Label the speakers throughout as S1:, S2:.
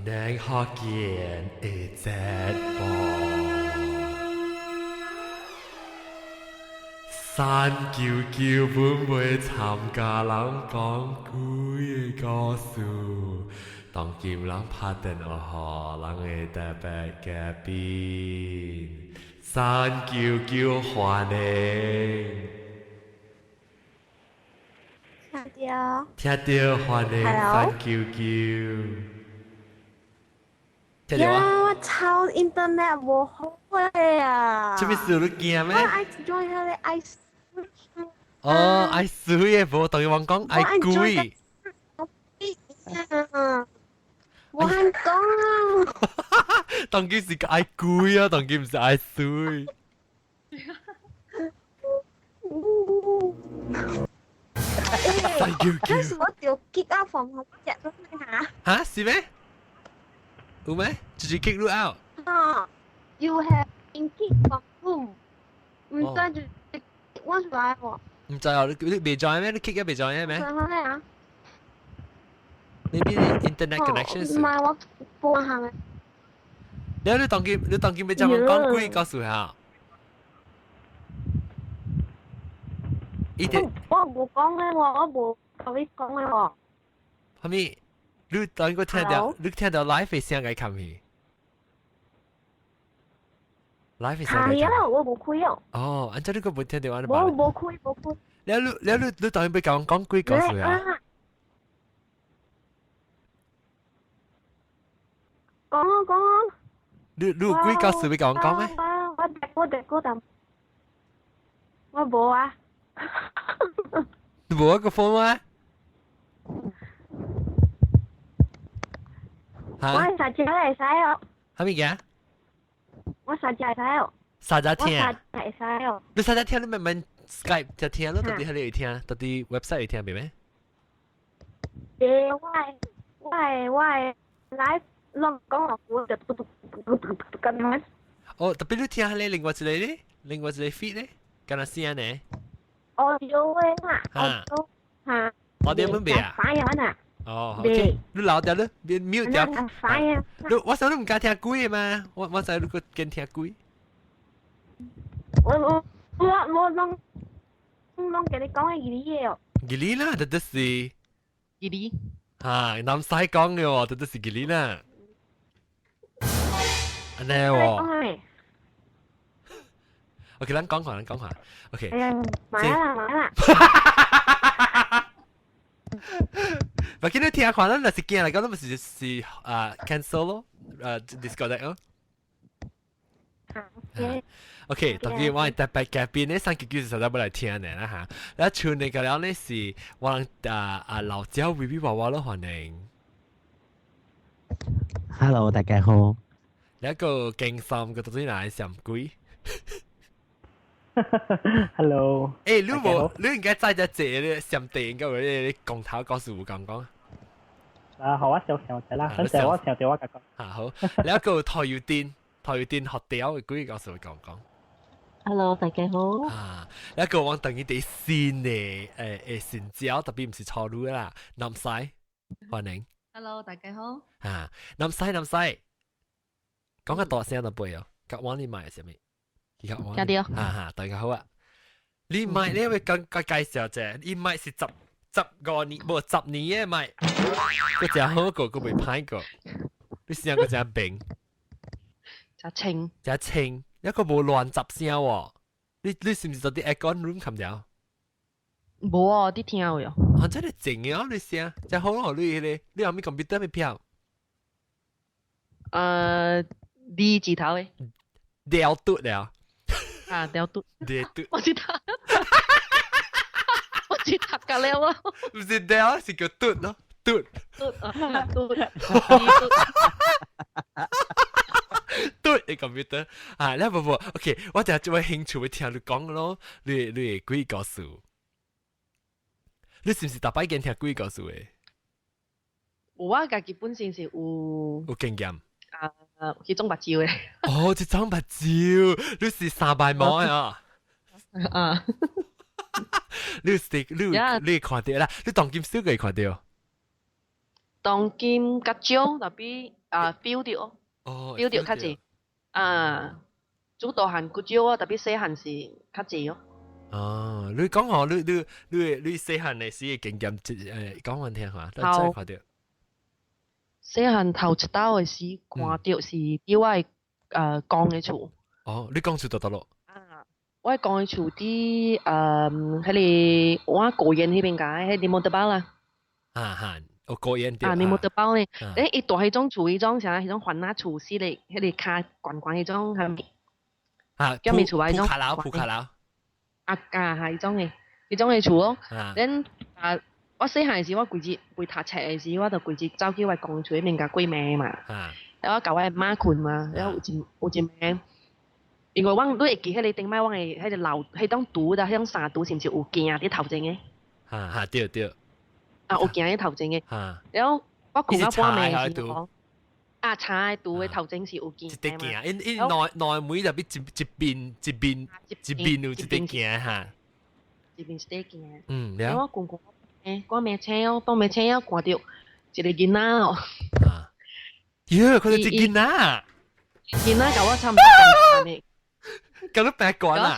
S1: 檳福建的節目。三九九本袂參加人講鬼的故事，當今人拍電話予人的特別嘉賓，三九九歡迎。
S2: 聽到。
S1: 聽到，歡迎三九九。聽到啊？
S2: 我操，internet 無好啊！
S1: 這物事你驚咩？
S2: 我愛 join 彼個愛水。
S1: 哦，愛水的無，當伊講講愛鬼。
S2: 我講啊！
S1: 當今是愛鬼啊，當今毋是愛水。三九九。
S2: 這是我著 kick out from 學只嚇。
S1: 嚇，是咩？有咩？就是 kick 你 out。
S2: 啊，You have been kicked from room。毋知就我出來喎。
S1: 毋知哦，你未 join 咩？你 kick 咗未 join 咩？
S2: 咩啊
S1: ？Maybe 你 internet connection。
S2: 唔係我播下嘅。
S1: 你當今欲怎樣講鬼故事嚇？伊啲
S2: 我無講嘅喎，我無共你講嘅喎。
S1: 啥物？你當過聽到，你聽到 live 的聲該看去？live 的聲該。
S2: 係啊，我無開哦。
S1: 哦，按怎你閣無聽到按呢？
S2: 無無開無開。
S1: 了你了你你當欲共我講鬼故事啊？
S2: 講啊講啊！
S1: 你有鬼故事欲共我講咩？
S2: 我我我我我無啊。
S1: 你無一個 phone 嗎？
S2: 我三隻會使哦。
S1: 啥物件？
S2: 我三隻會使哦。
S1: 三隻聽。
S2: 我三隻會使哦。
S1: 你三隻聽，你慢慢 Skype 就聽咯，到底彼個會聽，到底 website 會聽袂咩？
S2: 欸，我的 live 攏講落我就嘟嘟嘟嘟嘟嘟咁樣。
S1: 哦，特別你聽彼個另外一個咧，另外一個 feed 咧，敢若聲呢？
S2: audio 的啦，audio 嚇。
S1: audio 本袂啊？
S2: 反應啊！
S1: 哦，OK，你留掉你，變 mute 掉。
S2: 反應。
S1: 你我想你毋敢聽鬼的嘛？我知你閣驚聽鬼。
S2: 我攏攏共你講的義理的哦。
S1: 義理啦，這就是。
S3: 義理。
S1: 嚇，南西講的哦，這就是義理啦。按呢喎。OK，咱講看，咱講看。OK。
S2: 哎呀，買啦買啦。
S1: 勿緊你聽看，咱若是驚來講，咱毋是是啊 cancel 咯，啊 disconnect 咯。OK，當今我特別嘉賓呢，三九九是實在欲來聽的啦嚇。แล้ว唱那個了呢是我啊啊老焦 B B 娃娃咯，歡迎。
S4: Hello，大家好。
S1: 一個勁心嘅到底來上鬼。
S5: Hello。
S1: 欸，你無你應該知只這個上帝應該有你公頭故事有講講。
S5: 啊，好，我想想者啦，等陣我想著我共講。
S1: 啊好，你一個台油電，台油電學雕嘅鬼故事會講講。
S3: Hello，大家好。
S1: 啊，一個往等於啲新的誒新招，特別毋是錯路啦，南西歡迎。
S3: Hello，大家好。
S1: 啊，南西南西，講較大聲就背哦，甲我你麥係啥物？
S3: 聽到。
S1: 哈哈，大家好啊！你麥你會講個介紹者，你麥是15年，無十年的麥，閣誠好過，閣袂歹過。你聲閣誠平，
S3: 誠清，
S1: 誠清，抑閣無亂雜聲喎。你是毋是佇 aircon room 冚掉？
S3: 無哦，佇廳位哦。
S1: 啊，真係靜的哦，你聲誠好咯，你彼個你後面 computer 咩票？D
S3: 字頭的。
S1: 掉嘟了。
S3: 啊，掉嘟。
S1: 掉嘟。
S3: 我知道。我知讀甲了啊。
S1: 毋是掉，是叫嘟咯，嘟。
S3: 嘟啊，嘟。
S1: 嘟的 computer 啊，你無無，OK，我就最有興趣欲聽你講咯，你的鬼故事。你是毋是逐擺見聽鬼故事的？
S3: 有啊，家己本身是有
S1: 有經驗。
S3: 啊，去腫目睭的。
S1: 哦，這腫目睭，你是三擺毛啊？
S3: 啊。
S1: 你是你你看著啦，你當今小個會看著？
S3: 當今較少，特別啊 feel 到，feel 到較濟啊，主大漢較少啊，特別細漢是較濟哦。
S1: 哦，你講我，你細漢的時的經驗，講我聽下，等再看到。
S3: 細漢頭一道的時看到是佇我的公的厝。
S1: 哦，你講厝佗佗囉？
S3: 啊，我的公的厝佇彼個我果園彼邊間，彼檸檬德包啦。
S1: 啊哈，哦果園對。
S3: 啊，檸檬德包咧，伊大彼種厝，彼種啥？彼種番仔厝，四個彼個跤懸懸彼種係咪？
S1: 啊，
S3: 叫咩厝啊？彼種
S1: 鋪卡樓，鋪卡樓。
S3: 啊啊，係彼種的，彼種的厝咯。恁啊，我細漢時，我規日未讀冊的時，我就規日走去我公厝彼邊共過暝嘛。然後我共我媽睏嘛，然後有一暝，因為我你會記彼個頂擺，我的彼個樓，彼種櫥的，彼種衫櫥是毋是有鏡佇頭前的？
S1: 哈哈，對對。
S3: 啊，有鏡佇頭前的。然後我睏到半暝時吼，啊，柴的櫥的頭前是有鏡。
S1: 一塊鏡，因因內內門入邊一邊有一塊鏡哈。
S3: 一邊一塊鏡。
S1: 然
S3: 後我睏睏，半暝醒哦，半暝醒哦，看到一個囡仔哦。
S1: 啊！喲，看到一個囡仔。
S3: 囡仔佮我差毋多仝的。
S1: 佮你白關啊？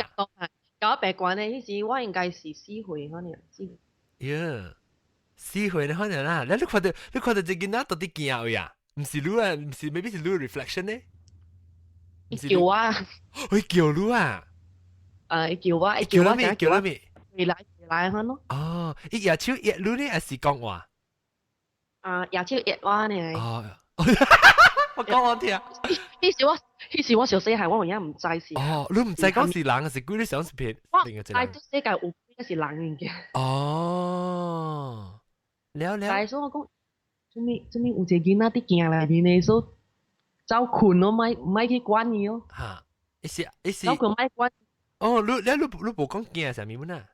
S3: 佮我白關的，彼時我應該是4歲可能。
S1: 喲，4歲可能啦，你看到一個囡仔到底鏡位啊？毋是你啊，毋是，maybe 是你 reflection 呢？
S3: 伊叫我。
S1: 伊叫你啊？
S3: 啊，伊叫我，伊叫我，
S1: 叫叫咩？
S3: 回來回來可咯。
S1: 哦，伊舉手約你呢，還是講話？
S3: 啊，舉手約我呢。
S1: 哦，我講我聽。
S3: 彼時我小細漢，我有影毋知是。
S1: 哦，你毋知講是人，還是鬼？你想是騙？
S3: 我知這世界有鬼是人嘅。
S1: 哦，了了。
S3: 但是我講，做咩做咩有一個囡仔佇鏡內面呢？所走睏咯，莫莫去管伊哦。
S1: 哈，伊是伊是。
S3: 走睏莫管。
S1: 哦，你無講驚啥物物啊？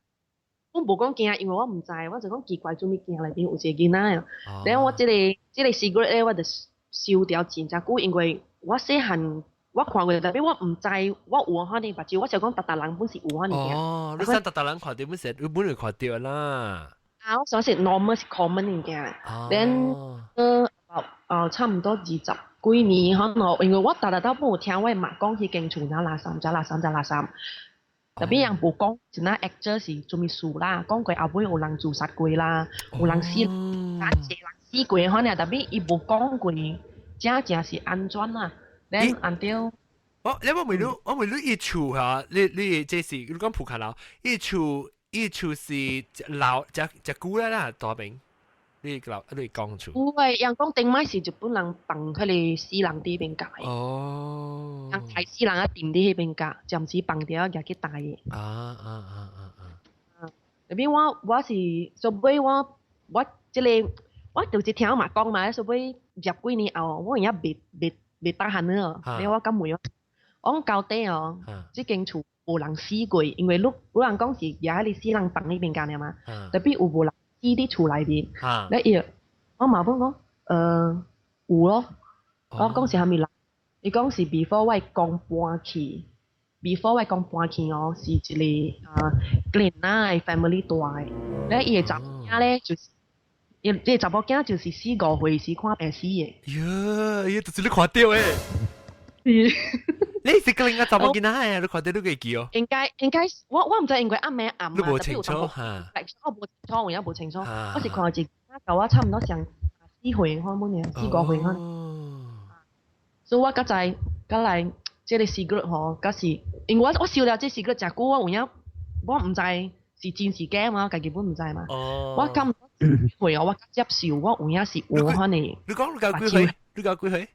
S3: 我無講驚，因為我毋知，我就講奇怪，做咩鏡內面有一個囡仔啊？然後我這個 secret 咧，我就收掉真正久，因為我細漢我看過，特別我毋知我有可能目睭，我想講逐逐人本是有可能驚。
S1: 哦，你想逐逐人看到本是，你本來看到啦。
S3: 啊，我想是 normal 是 common 物件。then 差毋多20幾年可能，因為我逐逐都本有聽我媽講，彼間厝哪垃圾，遮垃圾，遮垃圾。特別人無講，一那 actual 是做物事啦，講過後尾有人自殺過啦，有人死，較濟人死過可能，特別伊無講過，真正是按怎啦？咱按照。
S1: 哦，你我問你，我問你，伊厝嚇，你這是你講鋪卡樓，伊厝是老遮遮久啦啦，大邊，你老你講厝。
S3: 有誒，人講頂擺是日本人放彼個死人佇彼邊蓋。人刣死人啊，釘佇彼邊蓋，暫時放掉，舉去大的。特別我是所以我這個我就是聽我媽講嘛，所以20幾年後，我有影袂大漢了，你我敢問我，我講到底哦，這間厝無人死過，因為你有人講是舉彼個死人放彼邊間嘛，特別有無人死佇厝內面，咧伊我媽本講，有咯，我講是啥物人？伊講是 before 我公搬去，before 我公搬去哦，是一個啊格蘭的 family 住的，咧伊的查某囝咧就是，伊這個查某囝就是4、5歲時看病死的。
S1: 喲，伊就是你看到的。你是個另個查某囡仔啊？你看到你會記哦？
S3: 應該我毋知應該暗暝暗
S1: 你無清楚哈？
S3: 我無清楚，有影無清楚。我是看一個佮我差毋多相4歲可能4、5歲可能。所以我較知，較來這個 secret 吼，較是因為我收了這 secret 誠久，我有影我毋知是真是假嘛，家己本毋知嘛。我感歲哦，我接受，我有影是有可能。
S1: 你講你夠幾歲？你夠幾歲？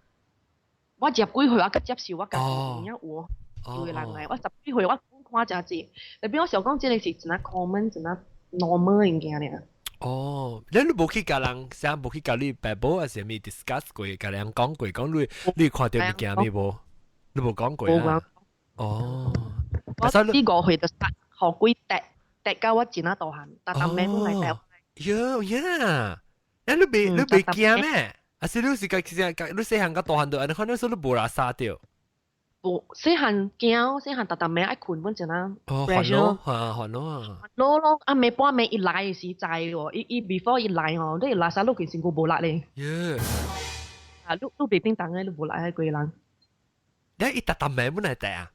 S3: 我十幾歲我較接受，我家己有影有有個人來。我10幾歲我看誠濟，特別我想講這個是一仔 common 一仔 normal 物件爾。
S1: 哦，你無去共人，啥無去共你爸母還是啥物 discuss 過，共人講過，講你看到物件未無？你無講過啊？哦，
S3: 我4、5歲就殺，予鬼趯趯到我真仔大漢，逐逐暝攏來趯。
S1: 喲呀，你袂驚咩？還是你是家其實你細漢甲大漢就按呢，可能說你無啦殺著？
S3: 無細漢驚，細漢逐逐暝愛睏本陣啊。
S1: 哦，煩惱，係煩惱啊。
S3: 攞咯，啊暝半暝伊來的時知喎，伊伊 before 伊來吼，你垃圾你規身軀無力咧。
S1: 耶！
S3: 啊，你你袂叮當的，你無力的規人。
S1: 你伊逐逐暝本來帶啊？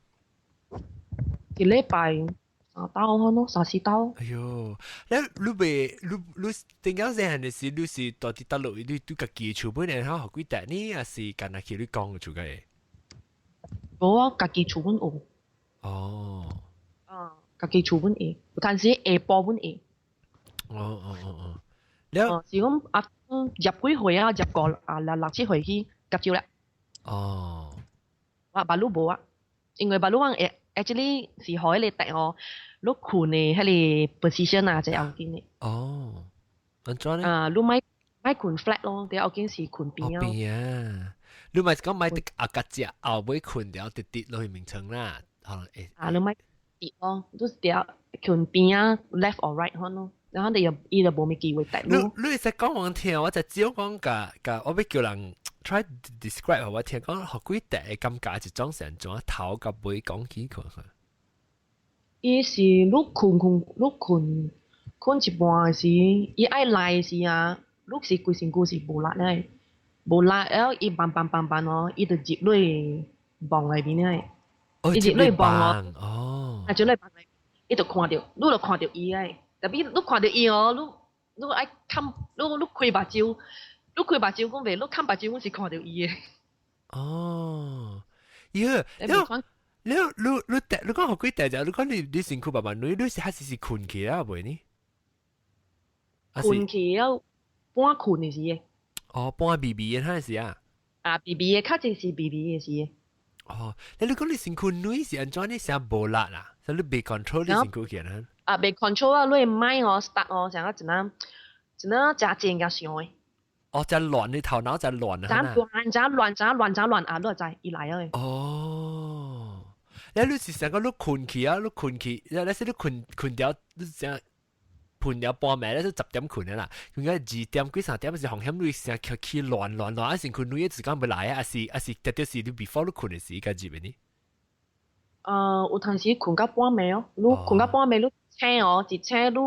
S3: 一禮拜三刀可咯，三四刀。
S1: 哎喲，你你袂你你點解細漢的時，你是到佇佗落，你對家己厝本然後幾塊呢？還是干焦去你講厝個？
S3: 無啊，家己厝本有。
S1: 哦。
S3: 啊，家己厝本會，有陣時下晡本會。
S1: 哦哦哦哦。了。
S3: 是講啊，入幾歲啊？入個啊六六七歲去甲招啦。
S1: 哦。
S3: 我別路無啊，因為別路往 actually 是予彼個蹛哦，你睏的彼個 position 啊，最要緊的。
S1: 哦，按怎呢？
S3: 啊，你莫莫睏 flat 咯，最要緊是睏邊啊。
S1: 邊啊！你咪講莫得後角只後尾睏著直直落去眠床啦，可能會。
S3: 啊，你莫直咯，你著睏邊啊，left or right 可咯，然後你又伊就無咩機會蹛
S1: 你你會使講我聽，我就只講共共我欲叫人 try to describe 予我聽，講予鬼蹛的感覺一種是按怎頭佮尾講起看看。
S3: 伊是你睏睏你睏睏一半的時，伊愛來的時啊，你是規身軀是無力的，無力了伊慢慢慢慢哦，伊就入落夢內面的。
S1: 哦，
S3: 伊入落夢
S1: 哦。哦。
S3: 啊，入落夢內，伊就看著，你就看著伊的。特別你看著伊哦，你你愛崁，你你開目睭，你開目睭講袂，你崁目睭，阮是看著伊的。
S1: 哦，耶，你你你你你講予鬼蹛著，你講你你身軀慢慢你你是還是是睏去啊？袂呢？
S3: 睏去了半睏的時的。
S1: 哦，半微微的彼時啊。
S3: 啊，微微的，較濟是微微的時。
S1: 哦，你你講你身軀軟是按怎？你成無力啊？所以你袂 control 你身軀去啊？
S3: 啊，袂 control 啊！你的 mind 哦，start 哦，成個一那一那誠正甲想的。
S1: 哦，真亂，你頭腦真亂啊！
S3: 真亂，真亂，真亂，真亂啊！你就知伊來啊！
S1: 哦，你你是成個你睏去啊？你睏去，你你是你睏睏著，你成睏著半暝，你是10點睏的啦。睏到2點幾3點是風險，你成起起亂亂亂，啊身軀軟，一時間欲來啊，還是還是特別是你 before 你睏的時較入的呢？
S3: 有當時睏到半暝哦，你睏到半暝，你醒哦，一醒你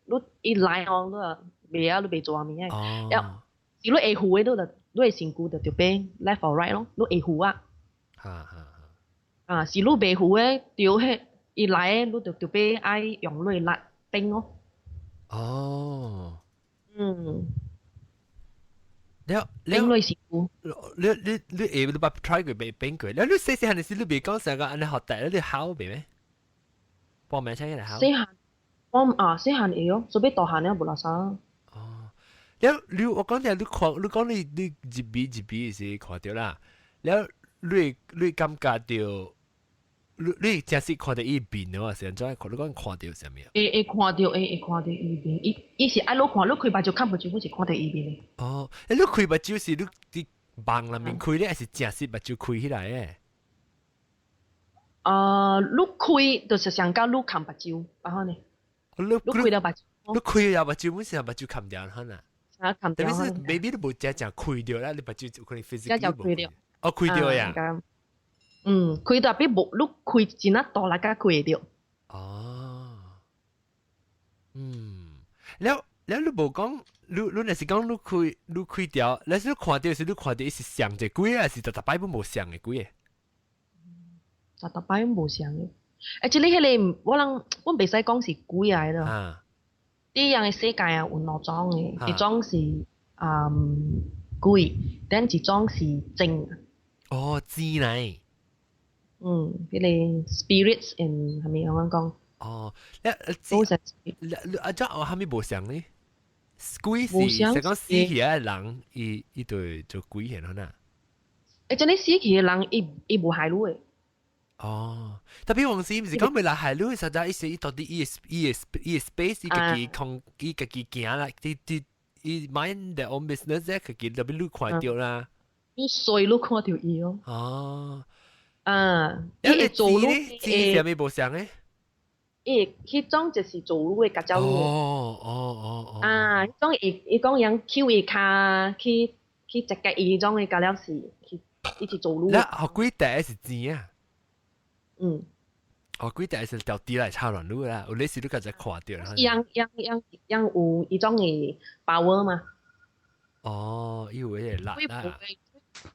S3: 你一來哦，你袂啊，你袂做啥物的。
S1: 哦。
S3: 是你會赴的，你就你的身軀就著變 left or right 咯，你會赴啊。
S1: 哈哈。
S3: 啊，是你袂赴的，對彼伊來的，你就著欲愛用你的力頂咯。
S1: 哦。了
S3: 頂你身軀。
S1: 你你你會你捌 try 過袂變過？了你細細漢的時，你袂講啥個按呢予蹛，你吼袂咩？半暝醒起來吼。
S3: 細漢，我啊細漢會哦，所以大漢了無垃圾。
S1: 哦，了你我講聽你看，你講你你入微入微時看著啦，了你你感覺著，你你真實看著伊面的話，是按怎？看你講看著啥物啊？
S3: 會會看著，會會看著伊面，伊伊是愛你看，你開目睭崁目睭，阮是看著伊面的。
S1: 哦，欸，你開目睭是你佇夢內面開咧，還是真實目睭開起來的？
S3: 啊，你開就是上甲你崁目睭，然後呢？
S1: 你
S3: 你開了目睭，
S1: 你開了目睭，阮是目睭崁著可能。
S3: 啊，崁著。
S1: 特別是 maybe 你無真正開著啦，你目睭有可能 physically
S3: 真正開著。
S1: 哦，開著呀。
S3: 嗯，開特別無，你開真啊大力甲開會著。
S1: 哦，嗯，了了，你無講，你你若是講你開你開著，若是你看著是你看著伊是像一個鬼，還是逐逐擺攏無像的鬼？
S3: 逐逐擺攏無像的。欸，這裡彼個我人阮袂使講是鬼來的。
S1: 啊。
S3: 佇人的世界啊，有兩種的，一種是嗯鬼，then 一種是精。
S1: 哦，精來。
S3: 嗯，彼個 spirits and 係咪咁樣講？
S1: 哦，你你你啊，這有啥物無相呢？鬼是是講死去的人，伊伊就做鬼顯可能。
S3: 欸，這裡死去的人，伊伊無害你的。
S1: 哦，特別往時毋是講欲來害你，實在伊是伊到底伊伊伊 space 伊家己控，伊家己行啦，佇佇伊 mind their own business 家己特別你看著啦。
S3: 你睡你看著伊哦。
S1: 哦。
S3: 啊，
S1: 伊會做你，字啥物無相的？
S3: 伊彼種就是做女的，共走女。
S1: 哦哦哦哦。
S3: 啊，彼種伊伊講人抾伊跤去去直接伊彼種的，甲了是去伊是做女。
S1: 那予鬼蹛是精啊？
S3: 嗯。
S1: 哦，鬼條是掉啲嚟插亂路啦，有你是你家己看到。
S3: 樣樣樣樣有伊種嘅 power 嘛。
S1: 哦，伊有迄個力啦。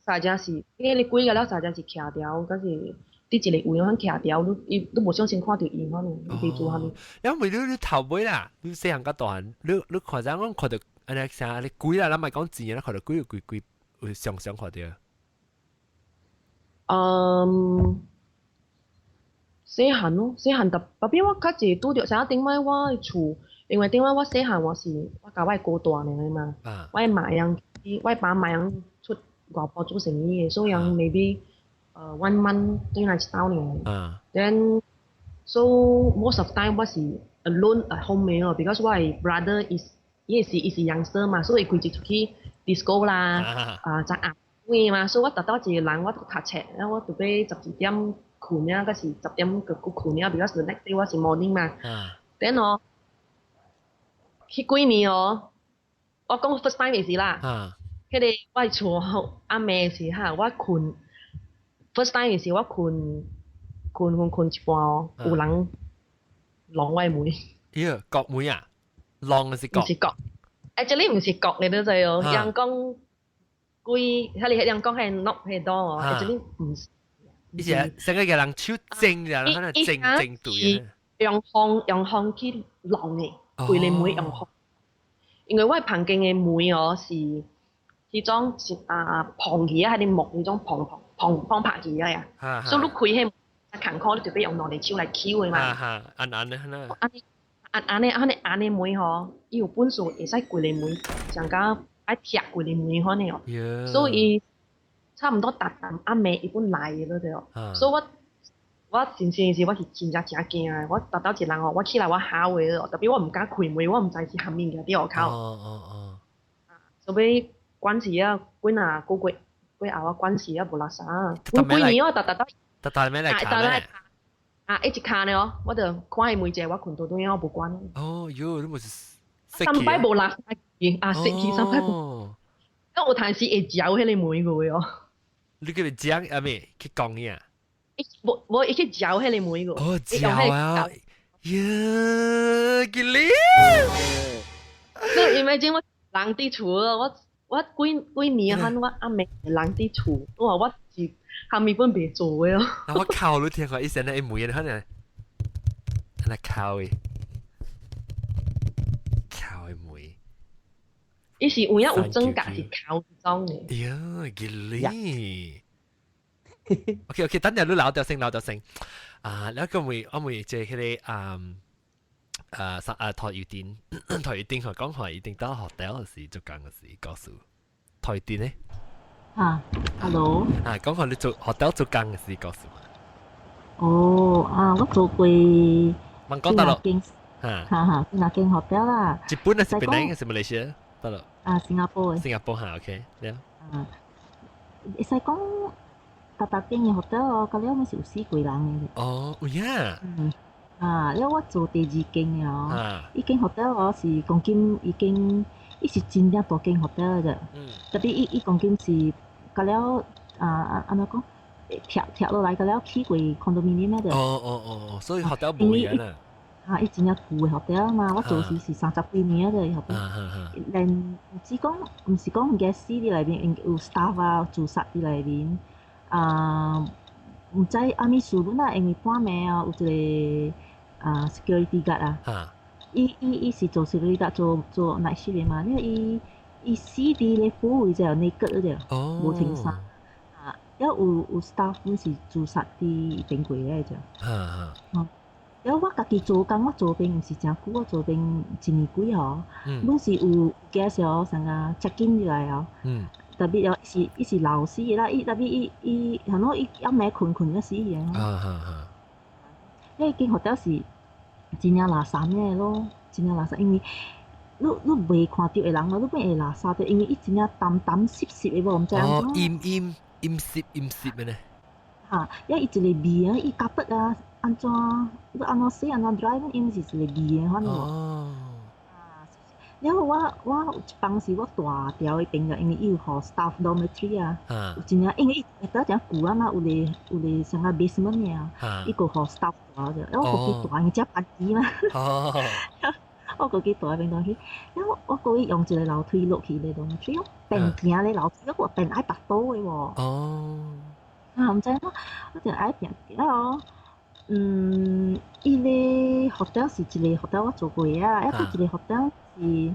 S3: 啥正是，因為你鬼個了，啥正是徛條，可是佇一個位樣徛條，你伊你無相信看到伊可能，伊袂做啥物。
S1: 因為你頭尾啦，你細漢較大漢，你看陣講看到按呢啥，你鬼啦，咱莫講錢啦，看到鬼有鬼鬼有常常看到。
S3: 嗯，細漢咯，細漢特別我較濟拄著啥頂擺我的厝，因為頂擺我細漢我是我共我的哥大爾嘛，我的媽樣，我的爸媽樣出外婆做生意的，所以樣 maybe one month 轉來一兜爾。Then so most of time 我是 alone at home 的咯，because 我的 brother is 伊是 youngster 嘛，所以伊規日出去 disco 啦，啊，昨暗位嘛，所以我逐到一個人我都讀冊，然後我著欲12點睏啊，閣是10點閣閣睏啊，because the next day 我是 morning 嘛。Then 哦，彼幾年哦，我講 first time 的時啦，彼個我厝暗暝時哈，我睏 first time 的時我睏睏睏睏一半哦，有人挵我的門。
S1: 咦，鑿門啊？挵還是鑿？
S3: 毋是鑿，actually 毋是鑿的，你知哦，人講規，彼個人講彼 knock 彼 door 哦，actually 毋是。
S1: 伊是成個人手整嘅，可能整整對。
S3: 用風用風去挵的，規個門用風。因為我房間的門哦是彼種是啊膨起啊，彼個木彼種膨膨膨膨拍起啊呀。所以你開彼門艱苦，你就欲用兩隻手來抾的嘛。
S1: 按按的啦。
S3: 按按按呢按呢按呢門吼，伊有本事會使規個門，上甲愛拆規個門款的哦。所以差毋多逐暗暗暝伊本來的對哦。所以我我真正是我是真正誠驚的。我逐到一人哦，我起來我嚇話特別我毋敢開門，我毋知是啥物件佇外口。所以關事啊，幾若個月過後啊，關事啊無垃圾。阮幾年我逐逐到。
S1: 逐逐咩來敲咧？
S3: 啊，一直敲呢哦，我就看伊門者，我睏倒轉我無關。
S1: 哦喲，你無是
S3: 三擺無垃圾啊，熄去三擺無。啊，有陣時會嚼彼個門個哦。
S1: 你叫伊講啊咩？去講伊啊？
S3: 無無，伊去嚼彼個門個。
S1: 哦，嚼啊！呀，吉利！
S3: 你 imagine 我人佇厝，我我幾幾年喊我暗暝人佇厝，我話我是蝦米本袂做的哦。
S1: 我靠！你聽過以前那門可能，那敲的，敲的門。
S3: 伊是有影有裝甲是敲裝的。
S1: 呀，吉利！OK OK，等陣你留掉聲，留掉聲。啊，แล้ว個會我會即係個啊啊啊台語店，台語店佢講話一定到學校時做工嘅時告訴台語店咧。
S4: 啊，hello。
S1: 啊，講下你做學校做工嘅時告訴。
S4: 哦，啊，我做過。
S1: 問講得咯。
S4: 哈哈，幾若間 hotel 啦。
S1: 日本還是檳城還是馬來西亞？得咯。
S4: 啊，新加坡嘅。
S1: 新加坡嚇，OK，了。
S4: 啊，會使講，逐逐間嘅 hotel 哦，到了尾是有死過人嘅。
S1: 哦，有影。
S4: 嗯。啊，了我做第二間嘅哦，伊間 hotel 哦是講緊已經，伊是真正大間 hotel 嘅。特別伊伊講緊是，到了啊啊按怎講，拆拆落來到了起過 condominium 的。
S1: 哦哦哦，所以 hotel 無人啊。
S4: 啊，伊真正舊的 hotel 嘛，我做時是30幾年啊，個 hotel。連毋是講，毋是講 guest 佇內面，有 staff 啊，自殺佇內面。啊，毋知啥物事本啊，因為半暝啊，有一個啊 security guard 啊，伊伊伊是做 security guard 做做 night shift 的嘛，你伊伊死佇咧鋪位就 naked 了，無穿衫。啊，了有有 staff 本是自殺佇邊櫃咧就。了我家己做工，我做兵毋是誠久，我做兵一年幾吼，本是有 guest 哦，啥個 check in 入來哦。特別哦，是伊是老死的啦，伊特別伊伊，可能伊暗暝睏睏就死去啊。因為間 hotel 是真正垃圾的咯，真正垃圾，因為你你袂看著的人哦，你變會垃圾著，因為伊真正澹澹濕濕的無，毋知按怎。
S1: 哦，陰陰陰濕陰濕的呢。
S4: 哈，因為伊一個味啊，伊夾筆啊，按怎你按怎洗按怎 dry，因為是一個味的款無。哦。了我一幫時我大條的朋友，因為伊有予 staff dormitory 啊，有真正因為伊會得誠舊啊嘛，有個像個 basement 爾，伊閣予 staff 蹛者，我過去蹛，因為遮班機嘛。我過去蹛邊度去，了我過去用一個樓梯落去咧 dormitory，邊行咧樓梯，我邊愛跋倒的喎。啊，毋知影，我就愛行了。嗯，伊個 hotel 是一個 hotel 我做過啊，抑閣一個 hotel 是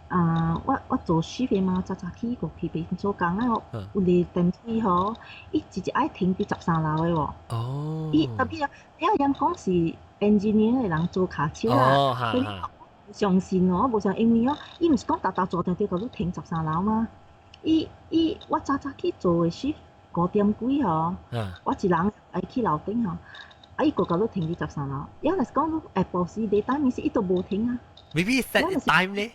S4: 啊，我做 shift 的嘛，早早起過去邊做工啊，有個電梯吼，伊直直愛停佇13樓的喎。伊特別啊，了人講是 engineer 的人做跤手啦，所以無相信哦，無相因為哦，伊毋是講逐逐做定定共你停十三樓嗎？伊我早早去做的 shift 5點幾吼，我一人愛去樓頂吼。啊！伊閣共你停佇十三樓，了若是講你下晡時 daytime 時，伊都無停啊。
S1: Maybe set time 咧？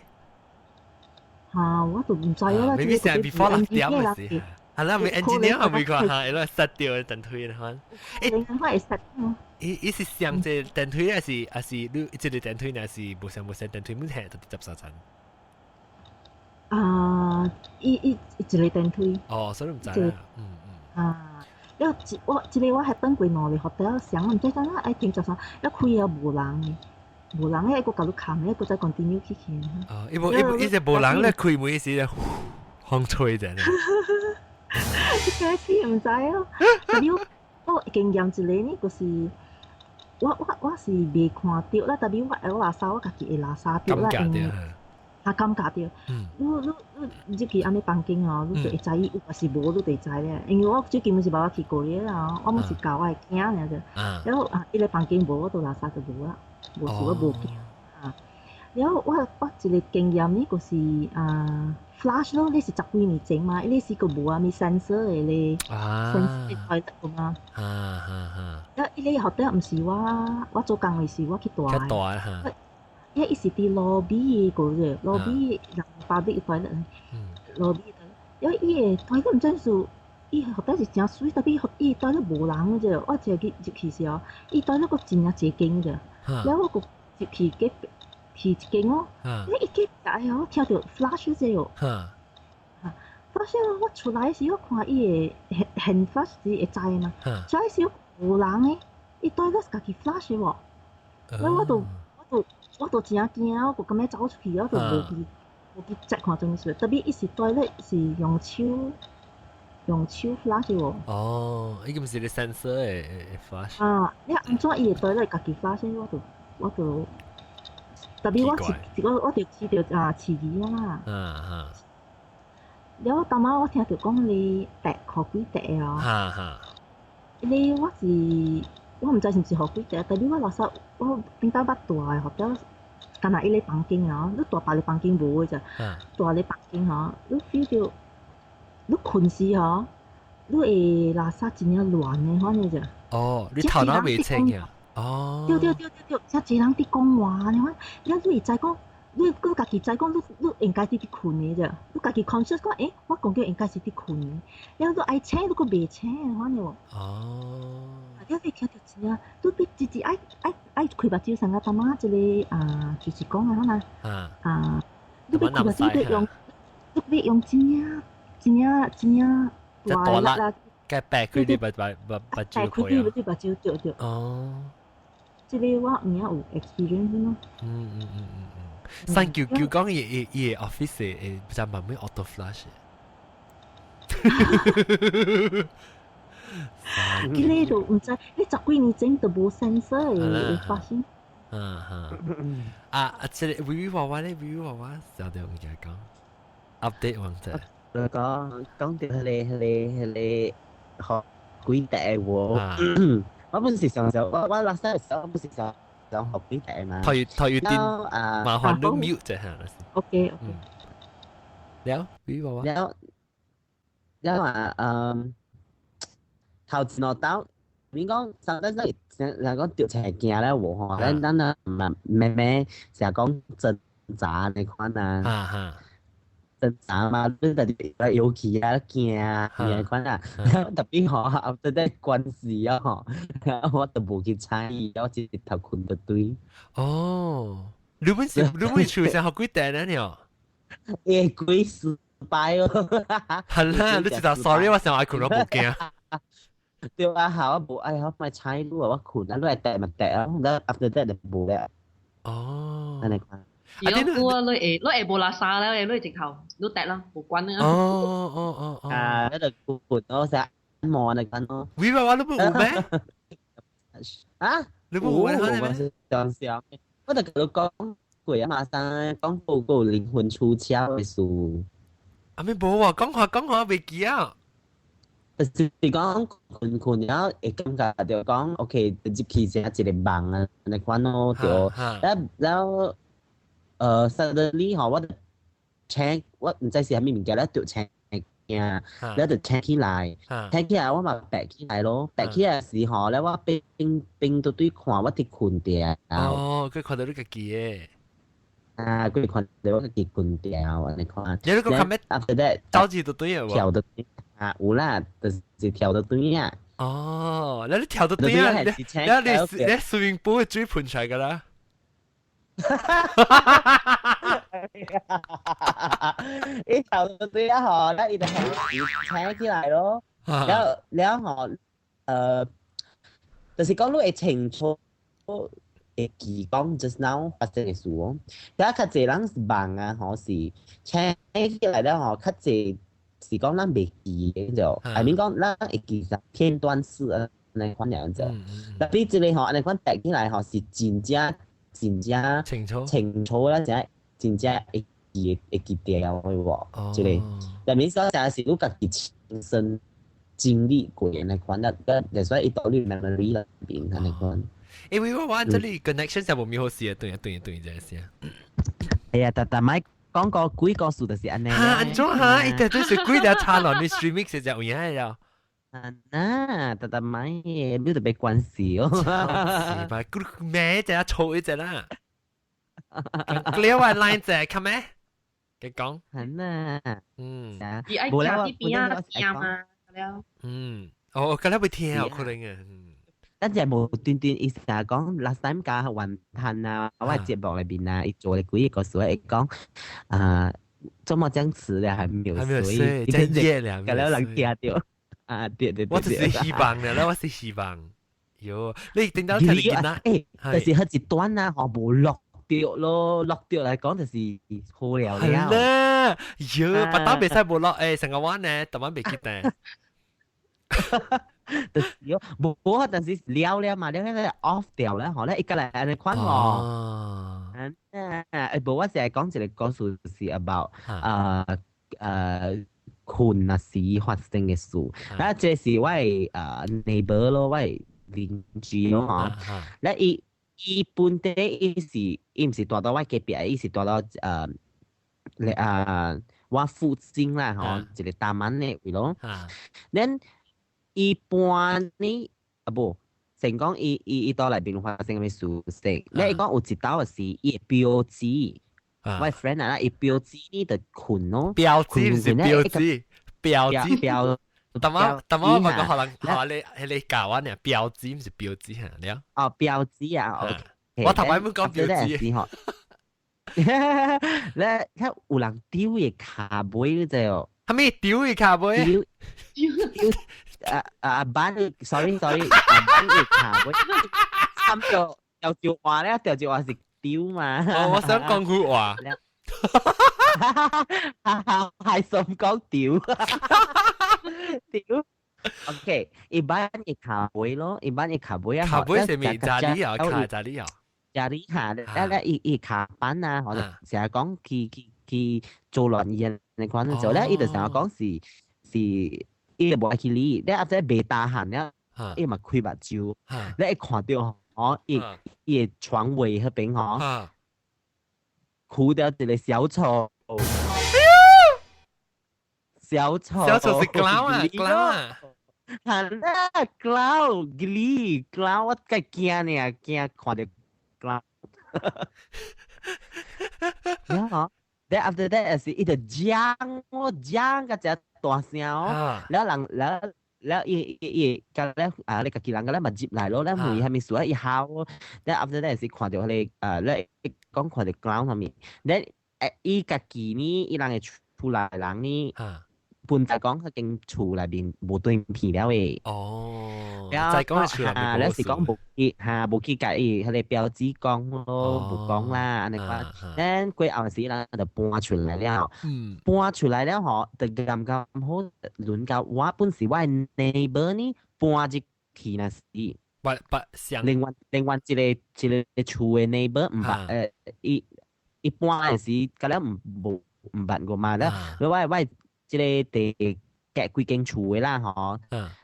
S4: 嚇，我都毋知啦。
S1: Maybe set before 6點嘅時。係啦，咪 engineer 係咪講嚇？伊攏 set 掉電梯啦，可
S4: 欸，我會 set。
S1: 伊是上這電梯，還是你這個電梯，還是無上無上電梯？每下都佇13層。
S4: 啊，伊一個電梯。
S1: 哦，所以毋知啦。嗯
S4: 嗯。啊。了一我這個我還等過兩個 hotel 上，毋知怎啊愛停十三，了開了無人的，無人的，閣共你崁的，閣再 continue 去去。
S1: 哦，伊無伊無伊是無人咧開門時咧，風吹者。
S4: 一開始毋知哦，但是我經驗一個呢，就是我是袂看著啦，但是我會垃圾，我家己會垃圾著啦，因為啊感覺著。你入去按呢房間哦，你就會知伊有抑是無，你就會知咧。因為我最近毋是捌我去過咧啦，我毋是教我的囝爾啫。了啊，伊個房間無，我都垃圾就無啦，無是我無驚啊。了我一個經驗呢，就是啊，flush 咯，你是十幾年前嘛，你是個無啥物 sensor 的咧，sensor 開得嘛。了伊個 hotel 毋是我做工的時，我去蹛。
S1: 較大哈。
S4: 伊伊是佇 lobby 個啫，lobby 人 public toilet，lobby 因為伊個 toilet 毋知是，伊 hotel 是誠媠，特別伊 toilet 無人啫，我一去入去時候，伊 toilet 閣真正濟間啫，了我閣入去隔壁去一間哦，伊隔壁哦，我聽著 flush 者哦，flush 我出來時我看伊個現現 flush 是會知嘛，出來時無人的，伊 toilet 家己 flush 喎，了我都真驚，我閣感覺走出去，我都無去再看啥物事。特別伊是 toilet 是用手 flush 喎。
S1: 哦，伊個毋是個 sensor 的 flush。
S4: 啊，你按怎伊會 toilet 家己 flush？我都特別我是我就試著啊飼魚啦。了當晚我聽著講你趯予鬼趯啊。你我是我毋知是毋是予鬼趯，特別我老實我頂擺捌蹛的 hotel，敢若伊個房間啊，你蹛別个房間無的咋，蹛個房間吼，你 feel 著你睏時吼，你會垃圾真正亂的款的咋。
S1: 哦，你頭腦袂清呀？哦。
S4: 對對對對對，遮濟人佇講話，你看，了你會知講，你家己知講，你應該佇佇睏的咋？你家己 conscious 講，欸，我講叫應該是佇睏的，了你愛醒，你閣袂醒的款的無？
S1: 哦。
S4: 了你聽著真正，你必直直愛開目睭，像個淡仔這個啊，就是講啊，啊，啊，你欲開目睭，你欲用真正真正真正
S1: 大力啦，該掰開你目睭。
S4: 掰開你目睭對對。這個我毋曉有 experience 咯。
S1: 嗯嗯嗯嗯嗯。三九九講伊 office 會不知慢慢 auto flush。
S4: 這個都毋知，你十幾年前都無 sensor 會發生。
S1: 嗯嗯。啊啊！這個微微娃娃咧，微微娃娃，小弟我同講，update 王者。
S6: 講講到彼個予鬼趯喎，我本是想想，我 last time 我本是想想予鬼趯嘛。
S1: 頭頭要電啊，麻煩你 mute 一下。
S4: OK OK。
S1: 了，微微娃娃。
S6: 了了啊，嗯。頭前落刀，免講，上等陣人講掉斜鏡咧無吼，咱啊慢慢成日講掙扎那款啊，掙扎嘛，你特別尤其啊驚啊那款啊，特別吼，後底關事啊吼，我都無去參與，我直頭睏就對。
S1: 哦，你本是你本厝成學幾訂呢？你
S6: 欸，鬼失敗哦。
S1: 係啦，你知道，sorry，我成日困到無驚。
S6: 對啊，好，我無愛，我咪猜你啊，我困啊，你來掟咪掟啊，然後 after that 就無了。
S1: 哦。
S6: 按呢款。
S3: 如果你會無垃圾咧，你會直頭你掟啦，無關啦。
S1: 哦哦哦哦。
S6: 啊，你就困咯，成日望你緊咯。
S1: 喂喂，你冇有咩？
S6: 啊？
S1: 你冇有咩？
S6: 我是想想，我就同你講過啊嘛，生講報告靈魂出竅的事。
S1: 啊咩無啊？講下講下袂記啊。
S6: 就是講困困了會感覺就講，OK，入去成一個夢啊，按呢款咯，對。了了，suddenly 吼，我就醒，我毋知是啥物物件咧，就醒驚，了就醒起來，醒起來我嘛白起來咯，白起來時吼，咧我變變到對看我佇睏著。
S1: 哦，佢看到你家己的。
S6: 啊，佢看到我家己睏著，按呢款。
S1: 你你個看咩
S6: ？After that，
S1: 走字就對啊。
S6: 跳到啊，有啦，就是跳到對啊。
S1: 哦，你跳到對啊？你你 swimming pool 水噴出來㗎啦。
S6: 伊跳到對啊吼，咧伊就開始醒起來咯。了了吼，就是講你會清楚會記講 just now 發生的事哦。但較濟人是夢啊，吼是醒起來了吼，較濟是講咱袂記的就，I mean 講咱會記啥片段式啊，按呢款樣子。特別這個吼，按呢款白起來吼是真正真正
S1: 清楚
S6: 清楚啦，真真正會記會記掉的無？這個，但係講成是你家己親身經歷過按呢款，那那所以伊到你 memory 內邊按呢款。
S1: 因為我玩這裡 connection 就無咩好事啊，對啊對啊對，這是。
S6: 哎呀，但但咪講個鬼故事就是按呢。
S1: 哈，按怎哈？一直都是鬼條插落你 streaming 是就有影了。
S6: 啊，但但咪你特別關事哦。
S1: 是吧？咩只錯一隻啦。clear 完 line 隻，看咩？你講。
S6: 係啊。
S1: 嗯。
S3: 伊愛徛佇邊仔聽嘛，了。
S1: 嗯，哦，咁你會聽啊，可能啊。
S6: 咱就無端端伊成日講 last time 加雲吞啊，我節目裏邊啊，伊做了幾個事會講啊，怎麼這樣遲了還沒有睡，
S1: 真夜了，
S6: 咁了人聽到啊，對對對，
S1: 我就是希望的，我是希望，喲，你頂到聽見啦，
S6: 欸，但是彼一段啊，吼無落掉咯，落掉來講就是好了了。
S1: 係啦，喲，把刀袂使無落，欸，成個碗呢，台灣袂記得。
S6: 就是無無，但是了了嘛，了了 off 掉了，吼咧，伊過來按呢款哦。啊，欸，無我淨係講一個故事是 about 睏啊時發生的事。啊，這是我的neighbor 咯，我的鄰居咯，吼。咧伊伊本地伊是伊毋是住到我隔壁，伊是住到咧啊我附近啦，吼，一個大曼的位咯。then 伊搬呢啊無，成講伊伊伊到內邊發生啥物事情？你講有一道是伊的表姊，我 friend 啊，伊表姊呢就睏咯。
S1: 表姊毋是表姊，表姊
S6: 表。
S1: 但我但我問個可能學你係你教我呢？表姊毋是表姊嚇，你啊？
S6: 哦，表姊啊，
S1: 我頭擺冇講表姊。
S6: 咧，睇有人丟伊跤尾你知哦？
S1: 係咪丟伊跤尾？
S6: 丟丟。啊啊班，sorry sorry，班伊跤尾，三個潮州話咧，潮州話是丟嘛。
S1: 哦，我想講句話。
S6: 係想講丟。丟。OK，一般伊跤尾咯，一般伊跤尾啊。
S1: 跤尾是咪家裡啊？跤家裡啊？
S6: 家裡下，咧咧伊伊跤板啊，或者成日講去去去做亂嘢，你看就咧，伊就成日講是是。伊就無愛去理，你後仔袂打頇了，伊嘛開目睭，你一看著吼，伊伊的床尾彼邊吼，哭掉一個小丑，小丑，
S1: 小丑是 clown 啊，clown 啊，
S6: 係啦，clown，geli，clown，我梗驚呢，驚看著 clown。然後，then after that 是伊就講我講個只大聲哦，了人了了伊伊伊甲咧啊，你家己人個咧嘛入來咯，咧問係咪數伊好，咧 after that 是看到彼個咧講看到 clown 係咪？咧伊家己呢，伊人嘅厝內人呢，本來講佢間厝內面無斷片了嘅。
S1: 哦，就講係厝內面，
S6: 咧是講無去嚇，無去共伊彼個表姊講咯，無講啦，按呢款。咱過後時人就搬出來了，搬出來了吼，就剛剛好輪到我本是我的 neighbor 呢搬入去那時，
S1: 不不像
S6: 另外一個一個厝的 neighbor 毋捌伊伊搬的時，甲了毋無毋捌過嘛，了我這個第隔幾間厝的啦吼，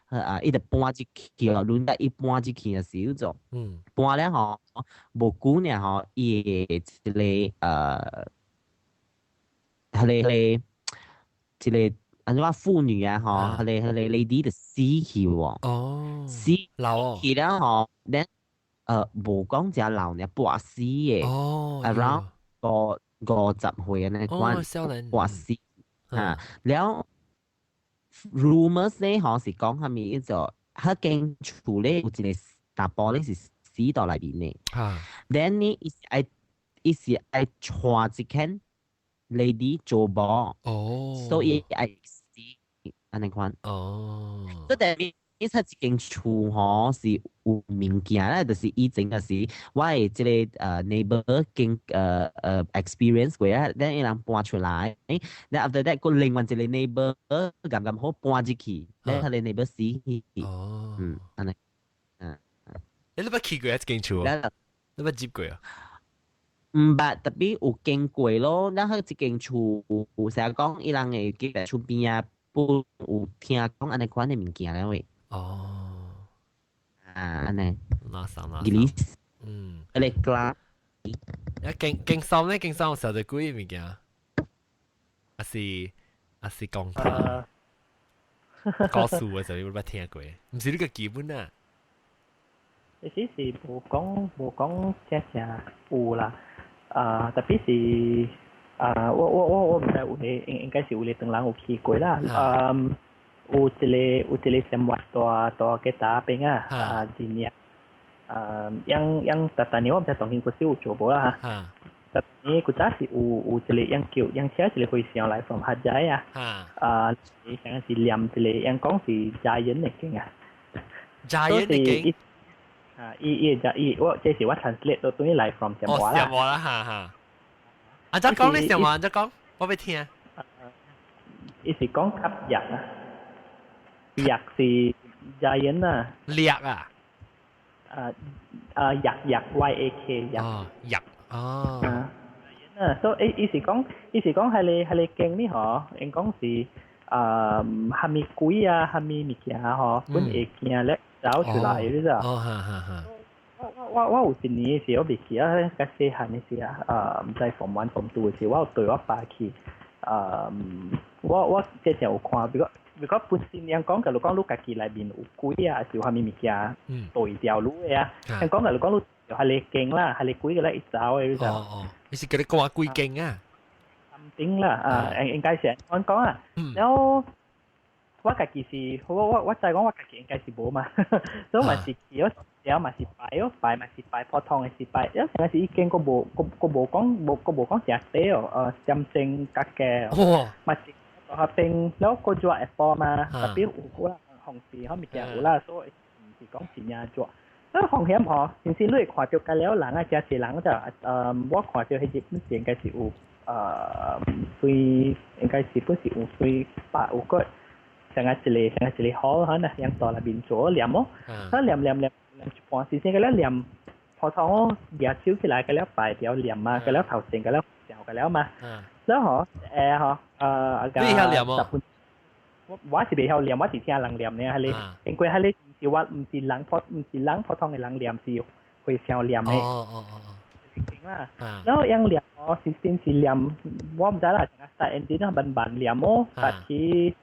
S6: 啊，伊就搬入去咯，輪到伊搬入去的時候，搬了吼，無久呢吼，伊的一個彼個一個按怎婦女啊吼，彼個 lady 就死去喎，死
S1: 老
S6: 去了吼，咧無講誠老呢，跋死的，around 五五十歲按呢款，跋死啊，了 rumors 咧吼是講啥物叫做，彼間厝咧有一個查埔咧是死佇內面的，then 呢伊是愛娶一間 lady 做某，所以愛死按呢款。所以等於伊出一間厝吼是有物件咧，就是以前就是我的這個neighbor 經experience 過啊，then 伊人搬出來，then after that 閣另外一個 neighbor 剛剛好搬入去，then 彼個 neighbor 死去。嗯，按呢，嗯。
S1: 你捌去過這間厝？你捌入過啊？
S6: 毋捌，特別有經過咯。咱彼這間厝有成日講伊人會記厝邊啊，不有聽講按呢款的物件咧喂。啊，按呢。
S1: 垃圾垃
S6: 圾。彼個
S1: 啊，勁勁深咧，勁深有時候就鬼物件，還是講故事的時候，你捌聽過？毋是你個基本啊。
S5: 其實是無講正正有啦，啊，特別是啊，我毋知有個應該是有個唐人有去過啦，啊，有一個生活大大嘅打邊啊，啊，真正，啊，樣樣逐逐年我毋知當今古時有做無啦嚇，逐年古早是有一個樣叫樣請一個和尚來 from 客家啊，啊，啥是念一個樣講是 giant 的經啊
S1: ，giant 的經。
S5: 啊，伊伊就伊，我這是我 translate 到對來 from 暹羅啦。
S1: 暹羅啦，哈哈。啊，再講你暹羅，再講，我欲聽。
S5: 伊是講吸藥啊，藥是 giant 啊。
S1: 掠啊？
S5: 啊啊藥藥 Y A K 藥。
S1: 哦，藥哦。
S5: 啊，啊，所以伊是講彼個經呢嗬，𪜶講是啊，蝦米鬼啊，蝦米物件嗬，本會驚咧。走出來，你知？
S1: 哦，哈哈哈。
S5: 我有一年時，我袂記啊，較細漢的時啊，毋知 form one form two 的時，我有對我爸去，我之前有看，比如講本身人講，假如講你家己內面有鬼啊，還是有啥物物件對掉你的啊，人講假如講你彼個經啦，彼個鬼個咧會走的，你知？
S1: 哦哦，你是叫你趕鬼經啊？
S5: 頂啦，啊，應該是按講啊，然後。我家己是，我知講我家己應該是無嘛，所以嘛是去了，了嘛是拜哦，拜嘛是拜普通的是拜，了成個是已經閣無閣閣無講無閣無講誠濟哦，點鐘較加哦，嘛是下邊了閣熱會波嘛，特別有可能風勢彼物件有啦，所以毋是講真正熱。啊風險吼，其實你會看著甲了人啊，誠濟人就我看著彼日本應該是有對應該是本是有對百有個。成個一個好可能樣到內面做念哦，啊念念念念一半時間個了念普通哦，舉手起來個了拜掉念嘛，個了頭前個了嚼個了嘛，然後吼
S1: 你曉念哦？
S5: 我是袂曉念，我是聽人念呢，彼個因為彼個毋是我毋是人普通的人念，是和尚念的。
S1: 哦哦哦。
S5: 啦，然後樣念哦，是先是念，我毋知啦，成個 start ending 慢慢念哦，開始。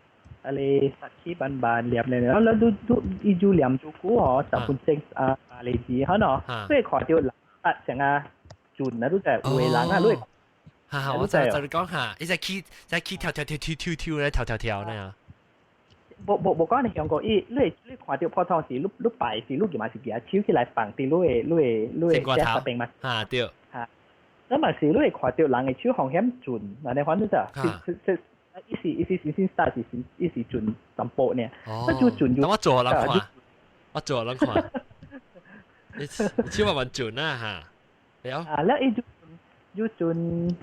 S5: 啊你實起慢慢念念，然後你你伊就念足久哦，10分鐘啊例子可能，所以看到人啊成個轉啊，都就係有的人啊，你會。
S1: 哈哈，我就你講下，伊在起在起跳跳跳跳跳跳咧，跳跳跳呢。
S5: 無無無講你香港，伊你你看到普通是你你拜時，你嘛是舉手起來放佇你的你的你的遮邊嘛。
S1: 啊對。
S5: 嚇，咁嘛是你會看到人的手風險準，按呢款你咋？是是伊是伊是先先 start 是伊是準淡薄呢。
S1: 哦。
S5: 就準
S1: 等我做人看，我做人看。你手慢慢準啊嚇，了。
S5: 啊，了伊就就準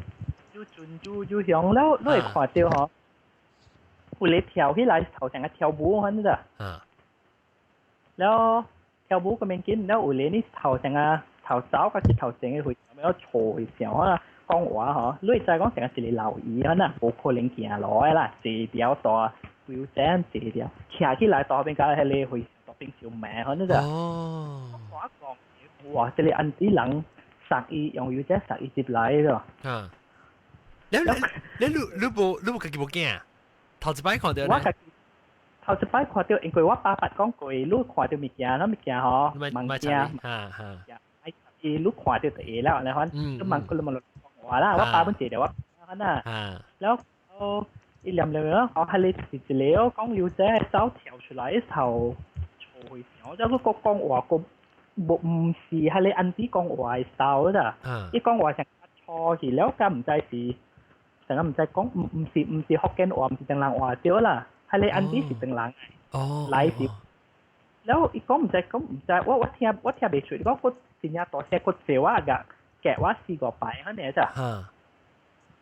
S5: 就準就就響了，你會看到吼。有咧跳起來頭成個跳舞款咋？
S1: 啊！
S5: 了跳舞個面緊，了有咧你頭成個頭走個是頭前嘅會咁樣坐會上啊講話嗬，你會知講成個一個老姨啊，無可能行路的啦，坐條大規整坐條，徛起來大邊甲彼個會大邊小命款咋？
S1: 哦！
S5: 我講哇，這個安子人殺伊用油遮殺伊入來咯。
S1: 啊！你你你你無你無家己無驚？頭一擺看到
S5: 我家己頭一擺看到，因為我爸爸講過，你看到物件，咱物件吼，物件，
S1: 哈，
S5: 伊你看到就會了，然後你問佢你問我啦，我爸本坐著我可能，了後伊念念了，我彼個是一個講了者走跳出來頭錯去想，我閣講話閣無毋是彼個安子講話的 style 咋，伊講話成錯去了，敢毋知是。成個毋知講，毋毋是毋是福建話，毋是唐人話對啦。彼個安子是唐人，來是。了伊講毋知講毋知，我我聽我聽袂出，伊講閣真正大聲閣笑我個，夾我四五擺按呢咋。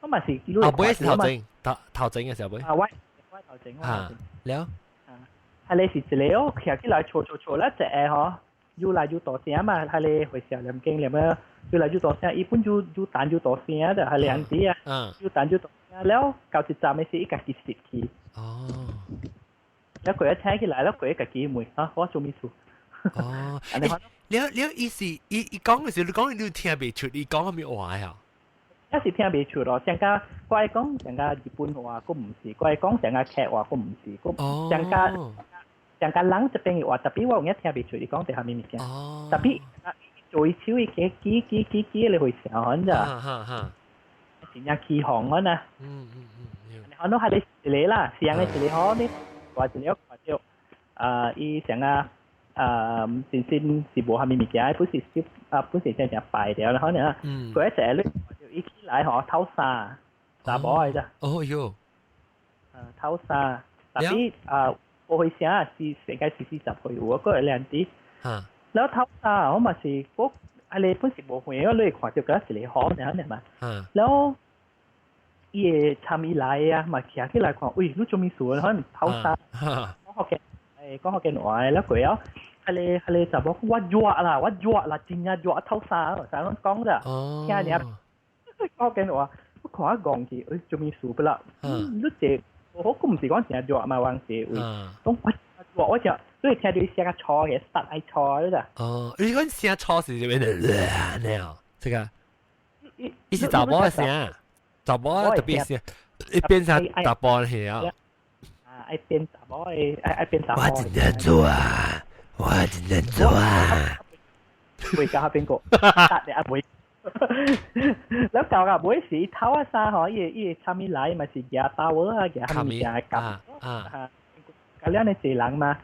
S5: 我嘛是。
S1: 後尾是頭前，頭頭前嘅時候尾。
S5: 啊，我我頭前我頭前。
S1: 了。
S5: 啊，彼個是一個哦，徛起來嘈嘈嘈了一個吼，愈來愈大聲嘛，彼個會小念經念了。越來越大聲，伊本就越彈越大聲的，係兩子啊，越彈越大聲了，到一站的時，伊家己蝕去。
S1: 哦。
S5: 了佢一聽起來，了佢家己問啊，我做咩事？
S1: 哦。了了，伊是伊伊講的時候，你講你聽袂出，伊講啥物話啊？
S5: 一是聽袂出咯，成家我講成家日本話，閣毋是；我講成家客話，閣毋是；閣成家成家人這邊的話，特別我有影聽袂出，伊講佇啥物物件。
S1: 哦。
S5: 特別。做手伊個幾幾幾幾嚟回想款咋？真正起哄款啊！可能係你一個啦，上個一個好呢，話一個看到，啊，伊成啊，啊，真真是無啥物物件，本是小啊，本是正正敗掉啦，可能啊，佢一隻你看到伊起來吼偷衫，查某的咋？
S1: 哦喲，
S5: 啊，偷衫，特別啊，無回聲是世界四四十歲有個兩啲。แล้ว偷衫我嘛是我啊你本是無歲，我你看到嗰一個好爾爾嘛。แล้ว伊會參伊來啊，嘛徛起來看，喂，你做咩事？可能偷衫。講福建，誒，講福建話，แล้ว佢啊，彼個彼個查某我熱啦，我熱啦，真正熱偷衫，啥攏講咋？聽爾講福建話，我看啊戇去，誒，做咩事不啦？你這我閣毋是講真熱嘛，往時位，講我熱我就。你會聽到伊聲較粗嘅，實愛粗的咋？
S1: 哦，你講聲粗是啥物？那樣，這個，伊是查某的聲，查某特別聲，一變成查甫的啊。
S5: 啊，愛變查某的，愛愛變查某。
S1: 我真正做啊，我真正做啊。
S5: 袂教邊個？答你阿妹。แล้ว舊啊，每時偷啊衫嗬，伊伊參伊來嘛是舉刀啊，舉啥物件夾啊，咁樣你濟人嘛。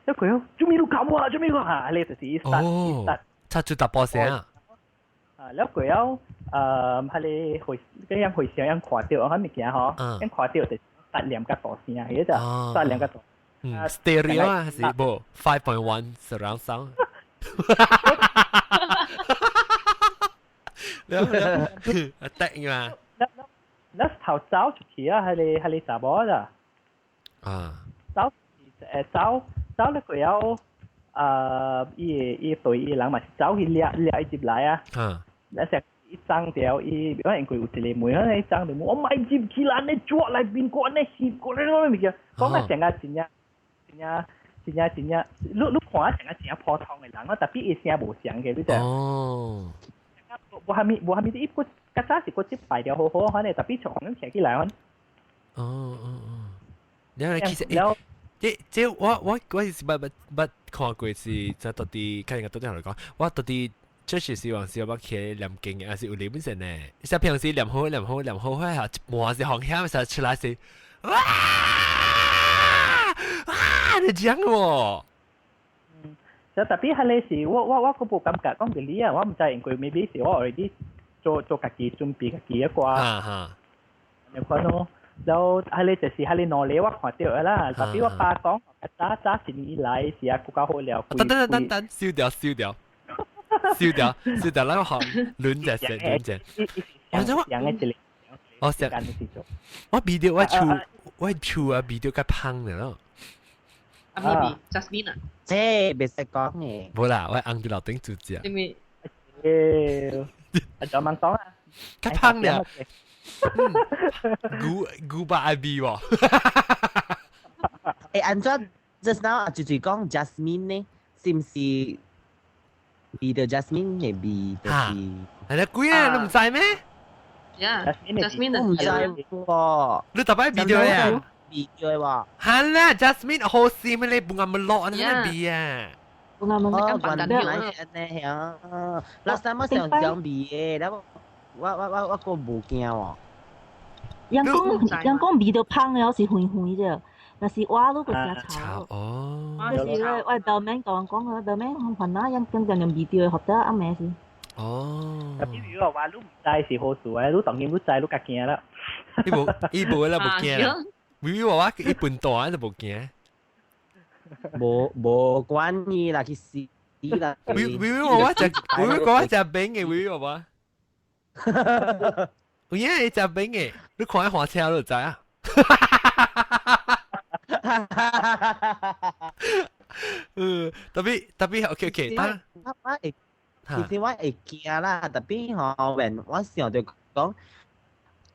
S5: 一佢講做咩都咁啊，做咩啊？你就是一殺一殺，
S1: 插住大波聲啊！
S5: 啊，แล้ว佢有誒，係你回嗰樣回聲樣看到，我物件嗬，樣看到就殺兩個大聲，嗰就殺兩個大。
S1: 嗯，stereo 啊，是無 5.1 surround sound。了了，得嘛？
S5: แล้ว頭走出去啊，係你係你查某咋？
S1: 啊，
S5: 走誒走。走咧佢有啊，伊伊對伊人嘛是走去掠掠伊入來啊，那成伊爭掉伊，我因為有一個妹，伊爭掉我莫入去啦，你抓來邊個，你翕過來攞物件，講啊成個真正真正真正真正，你你看成個真正普通的人，我特別伊聲無相嘅，你知？
S1: 哦，
S5: 無蝦米無蝦米，伊個較早是個接排掉好好，反正特別從咁聽起來，
S1: 哦哦哦，然後其實。這這我我我是捌捌捌看過是，在到底看人家到底來講，我到底這是希望是我去念經嘅，還是有理本身呢？像平時念好念好念好，好下一半是風險，時出來是哇哇！你講喎。
S5: 就特別係你是我個無感覺講嘅你啊，我唔知因為 maybe 是我 already 做做家己準備家己一寡。你看咯，然後係你就是係你努力我看到啦，特別我爸講早早一年以來是啊，較好了。
S1: 等等等等，燒掉燒掉，燒掉燒掉，咱學輪隻先輪隻。
S5: 我就我
S1: 我想我鼻到我厝我厝啊鼻到較芳的咯。
S3: 啊咪 Jasmine 啊？
S6: 這袂使講嘅。
S1: 無啦，我紅佇樓頂住食。
S3: 因為
S5: 阿就問講啊，
S1: 較芳了。牛牛肉愛味喎。
S6: 欸，按怎 just now 啊，就是講 Jasmine 呢，是毋是味到 Jasmine 嘅味，就是。
S1: 係啦，鬼啊，你毋知咩
S3: ？Yeah，Jasmine
S6: 我毋知喎。
S1: 你特別味到呀？
S6: 味到喎。
S1: 係啦，Jasmine 好鮮咩？你半暗冇落啊，那味啊。
S4: 半暗冇
S6: 哦，原來係按呢樣。Last time 我想講味嘅，然後我個無驚喎。
S4: 人講人講味到芳嘅，是香香啫。但是我都個誠臭。
S1: 哦。
S4: 就是我表妹講講個表妹煩惱，人講講用味道學得暗暝是。
S1: 哦。
S5: 特別如果話你毋知是好事誒，你當然你知你較驚啦。
S1: 伊無伊無啦，無驚。微微娃娃一本大就無驚。
S6: 無無關係啦，去死啦！
S1: 微微娃娃食微微娃娃食餅嘅，微微娃娃。有影會食餅嘅，你看伊換車你就知啊。嗯，特別特別 OK OK，
S6: 但我會其實我會驚啦，特別吼，我想著講，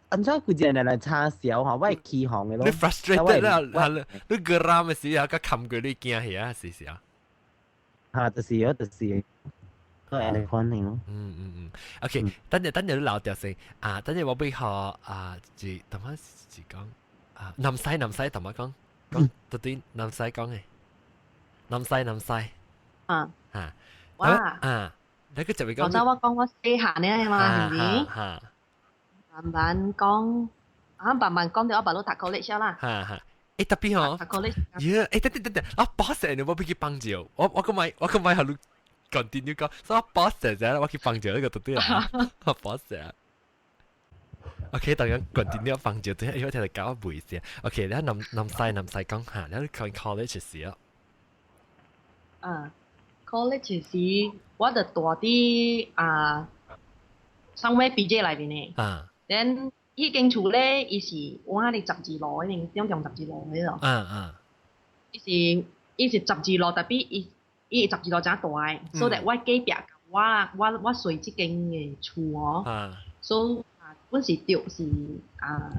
S6: 按怎規個人來插潲吼，我會起哄的咯。
S1: 你 frustrated 啦，係你 geram 的時候，佮冚過你驚去啊，是是啊。
S6: 嚇，就是咯，就是。都係你款咯。
S1: 嗯嗯嗯，OK，等陣等陣你留掉先啊，等陣我俾學啊，是頭先是講啊，南西南西頭先講講到底南西講嘅，南西南西。
S3: 啊。
S1: 啊。
S3: 哇。
S1: 啊，你個就會講。
S3: 頭先我講我細漢呢嘛，係咪？
S1: 嚇。
S3: 慢慢講，啊慢慢講到我爸都讀 college 啦。
S1: 嚇嚇。欸特別吼。
S3: 讀 college。
S1: 耶！欸等等等等，啊 boss 你我俾佢幫住，我個咪我個咪係你 continue 講，所以我 boss 啫，我去幫住呢個對對啊，我 boss 啊。OK，當然 continue 幫住，對，因為聽到搞唔先。OK，你南南西南西講下，你講 college 時啊。
S3: 啊，college 時我就住佇啊，somewhere PJ 內面的。
S1: 啊。
S3: then 彼間厝咧，伊是我佇十字路嗰邊，中中十字路嗰度。伊是十字路，特別伊伊十字路誠大个，所以我隔壁我我我睡這間的厝哦。所以啊，阮是著是啊，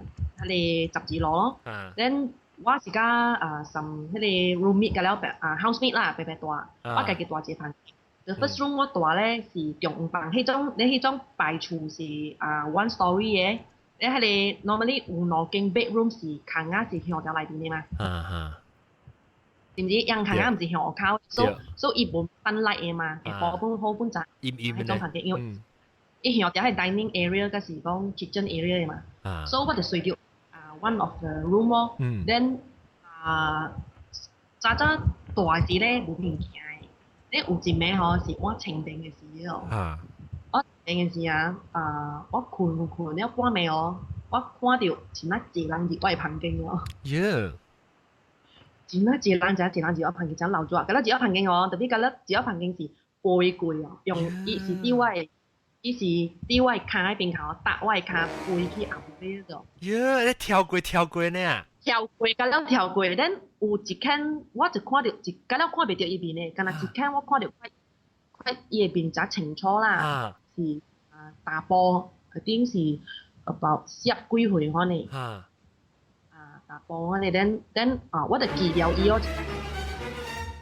S3: 彼個十字路咯。then 我是佮啊，some 彼個 roommate 佮了啊 housemate 啦，白白住，我家己住一個房間。The first room 我住咧是中房，彼種你彼種排厝是啊 one story 的。你彼個 normally 有兩間 bedroom 是空仔是向條內面的嘛？是毋是？陽空仔毋是向外口，所以所以伊無 sunlight 的嘛，會好本好本在。
S1: 陰陰
S3: 彼種房間，因為伊向條係 dining area，佮是講 kitchen area 的嘛。所以我就睡著啊 one of the room 咯。Then 啊，早早大時咧無物件的，你有一暝吼是我清病的時哦。我清病的時啊，啊，我睏睏了半暝哦，我看著真啊濟人入我的房間哦。
S1: 耶！
S3: 真啊濟人，真濟人入我房間，真鬧熱。敢若入我房間哦，特別敢若入我房間是飛過哦，用伊是佇我的，伊是佇我的跤彼邊頭搭我的跤飛去後尾嗰度。
S1: 耶！你跳過跳過呢？
S3: 跳過，敢若跳過，咱有一間我就看著一，敢若看袂著伊面的，敢若一間我看著看看伊的面誠清楚啦，是啊查埔，一定是 about 四十幾歲款的。啊，查埔款的，咱啊，我就記了伊哦，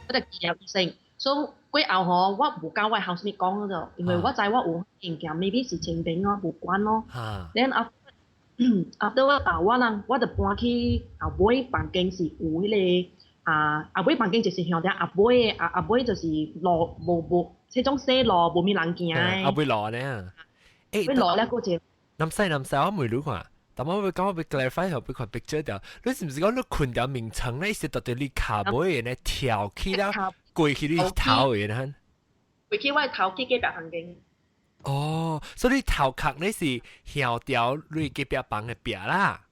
S3: 我就記了伊先。所以過後吼，我無甲我的 housemate 講咗，因為我知我有物件，maybe 是清病哦，無關咯。Then after 我啊，我人我就搬去後尾房間是有彼個啊，後尾房間就是向佇後尾的啊，後尾就是路無無，這種細路無物人行的。
S1: 後尾路呢？
S3: 欸，尾路咧，閣一個。
S1: 南西南西，我問你看，但我會講我會 clarify 後，會看 picture 掉。你是唔是講你困掉眠床咧？是到底你骹尾咧跳起了過去你頭嘅呢？
S3: 過去我頭去隔壁房間。
S1: 哦，所以你頭殼咧是向掉你隔壁房嘅壁啦。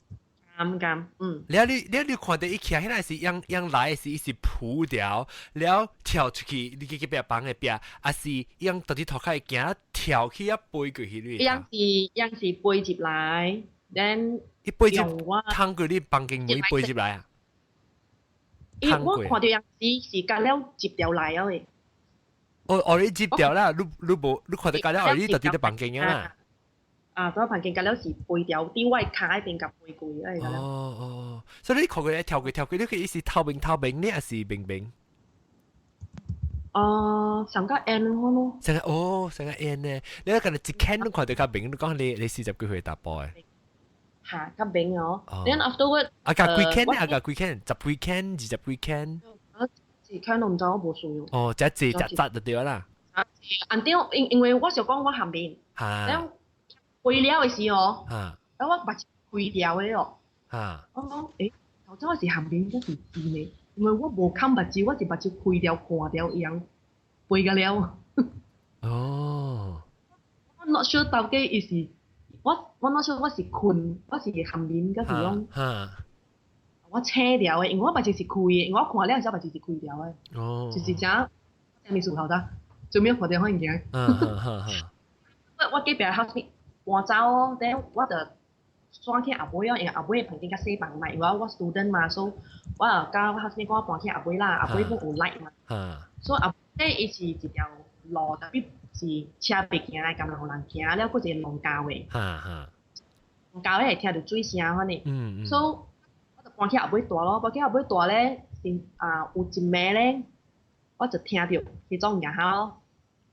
S3: 啱啱，嗯。
S1: 了你了你看到伊徛起來是樣樣來是伊是撲掉，了跳出去你隔壁房嘅壁，還是樣到底頭殼會行跳起啊飛過去你？
S3: 樣是樣是飛入來，then
S1: 伊飛入通過你房間門飛入來啊？
S3: 伊我看到樣是是甲了接掉來啊嘅。
S1: 哦哦，你接掉啦，你你無你看到甲了，你到底佇房間啊？
S3: 啊，嗰房間甲了是飛掉，佇我跤彼邊共飛過哎。
S1: 哦哦，所以你看過跳過跳過，你佢是頭面頭面，你還是面面？
S3: 啊，上個 N 咯。
S1: 上個哦，上個 N 呢？你一個一看都看到較明，你講你你40幾歲查埔的？
S3: 嚇，較明哦。Then afterward，
S1: 啊，較幾間啊，較幾間，十幾間，20幾間。
S3: 啊，一間都毋知我無數。
S1: 哦，這濟這雜就對啦。
S3: 啊，按照因因為我想講我下面，然後開了的時候，啊，我目睭開掉的哦。啊，我講，欸，頭先我是下面，這是真的，因為我無冚目睭，我是目睭開掉看掉伊樣飛個了。
S1: 哦。
S3: 我 not sure 到底伊是，我我 not sure 我是睏，我是下面，還是講，我醒掉的，因為我目睭是開的，因為我看了時候目睭是開掉的。
S1: 哦。
S3: 就是這，啥物事頭先，做咩看到我物件？我我隔壁 housemate 搬走哦，等我就轉去後尾哦，因為後尾房間較細房嘛，因為我 student 嘛，所以我就佮我 housemate 講我搬去後尾啦，後尾本有 light 嘛，所以後尾伊是一條路，特別是車袂行來，甘人人行了，閣一個農家的，農家的會聽著水聲款的，所以我就搬去後尾住咯，搬去後尾住咧，是啊有一暝咧，我就聽著彼種鳴吼。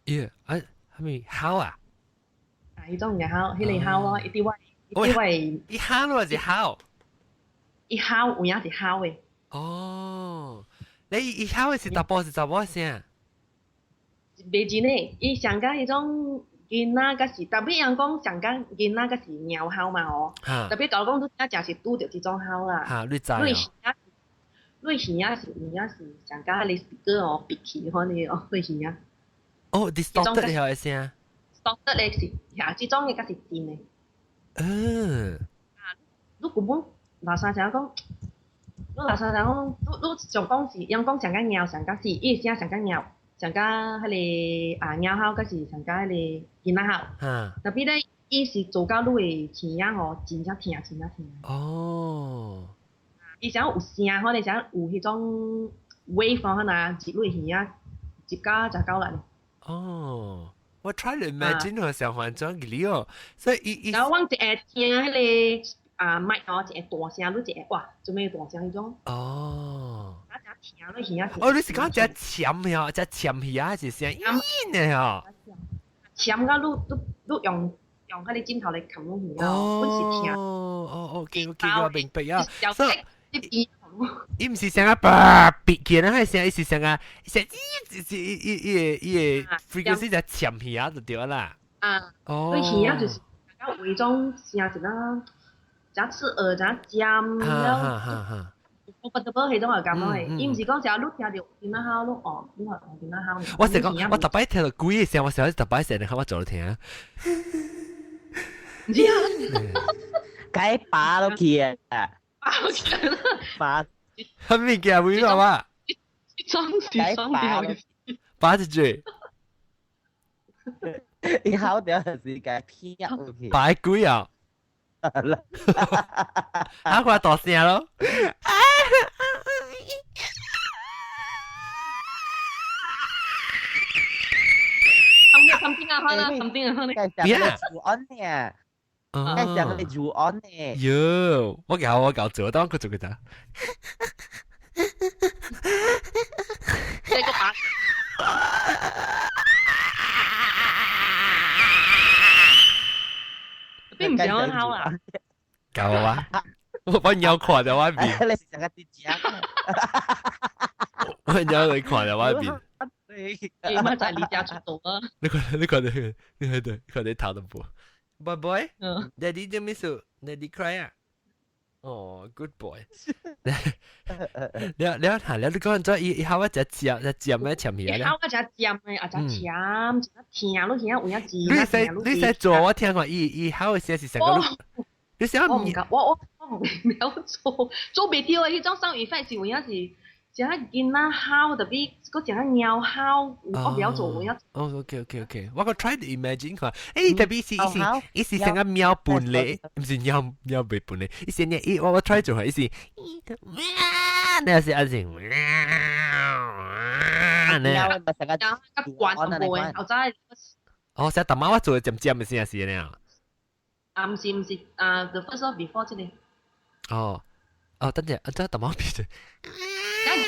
S1: 耶，啊，啥物吼啊？
S3: 啊，彼種鳴吼，彼個吼咯，伊佇我，伊佇我，
S1: 伊吼咯，是吼？
S3: 伊吼有影是吼的。
S1: 哦，你伊吼的是查埔是查某聲？
S3: 袂真呢，伊上較彼種囡仔，佮是特別人講上較囡仔佮是貓吼嘛吼。特別甲我講，你真是拄著這種吼啦。
S1: 哈，你知哦。
S3: 你耳仔是有影是上較彼個 speaker 哦，閉起款的哦，你耳仔。
S1: 哦，distorted 的聲。
S3: distorted 的是，嚇，這種的才是真的。
S1: 嗯。
S3: 啊，你根本老實講，你老實講，你你上講是，人講上較貓，上較是，伊的聲上較貓，上較彼個啊貓吼，閣是上較彼個囡仔吼。特別咧，伊是做到你的耳仔吼，真正疼，真正疼。
S1: 哦。
S3: 伊啥有聲，可能啥有彼種 wave 可能入你耳仔，入到真夠力。
S1: 哦。我 try to imagine 我想反轉佢哦，所以伊伊。
S3: 然後我一下聽彼個啊麥哦，一下大聲，你一下哇，做咩大聲彼種？
S1: 哦。
S3: 啊，聽你耳仔。
S1: 哦，你是講只潛呀，只潛去啊，是聲音的吼。
S3: 潛到你你你用用彼個枕頭來冚你耳仔，阮是聽。
S1: 哦哦，OK OK，我明白啊。所以。伊毋是聲啊，叭閉起來，彼聲伊是聲啊，聲咦，是伊伊伊個伊個 frequency 就潛去啊，就對啦。
S3: 啊，哦，你耳仔就是較有彼種聲一啦，誠刺耳，誠尖了。我不得不彼種也感覺的，伊毋是講只你聽著囡仔吼，你哦，你學囡仔吼。
S1: 我是講，我逐擺聽著鬼的聲，我想逐擺聲，你看我做咧聽。
S3: 毋是啊，
S6: 該拔落去啊！
S3: 拔落去啦！
S6: 拔。
S1: 啥物件？為什麼？
S3: 裝是雙調的。
S1: 拔一句。
S6: 伊好掉是該偏落去。
S1: 拔鬼啊！啊，我大聲咯！
S3: something 啊，可能 something 啊，可能。
S6: 邊啊？住安呢？該上個住安呢？
S1: 喲，我搞我搞做，當佢做佢咋？
S3: 這個把。你唔想敲啊？
S1: 搞啊！我我鸟看在外面。
S6: 你是上個啲字啊？
S1: 我鸟你看在外面。
S3: 你媽在離家出走啊！
S1: 你看，你看你，你看對，看你頭都無。Boy boy，Daddy 做咩事？Daddy cry 啊？哦，good boy。了了下了，你講咗伊伊口一隻尖隻尖咩前面
S3: 啊？口一隻尖嘅，啊隻尖，聽你聽有影字。
S1: 你使你使做我聽過，伊伊口嘅聲是成個。你想
S3: 我唔敢，我我我唔曉做，做袂著的彼種 sound effect 是有影是。成個囡仔哭，特別閣成個貓哭，我袂曉做有影。
S1: 哦，OK，我個 try to imagine 看，誒，特別是伊是伊是成個貓笨咧，毋是貓貓袂笨咧，伊是呢，伊我我 try 做下，伊是，那是阿是，
S6: 貓咪成個
S3: 較慣淡薄的，後仔。
S1: 哦，成日媽我做尖尖的聲是呢。
S3: 啊，毋是毋是，啊，the first one before 這個。
S1: 哦，哦，等陣，等陣，大貓變咗。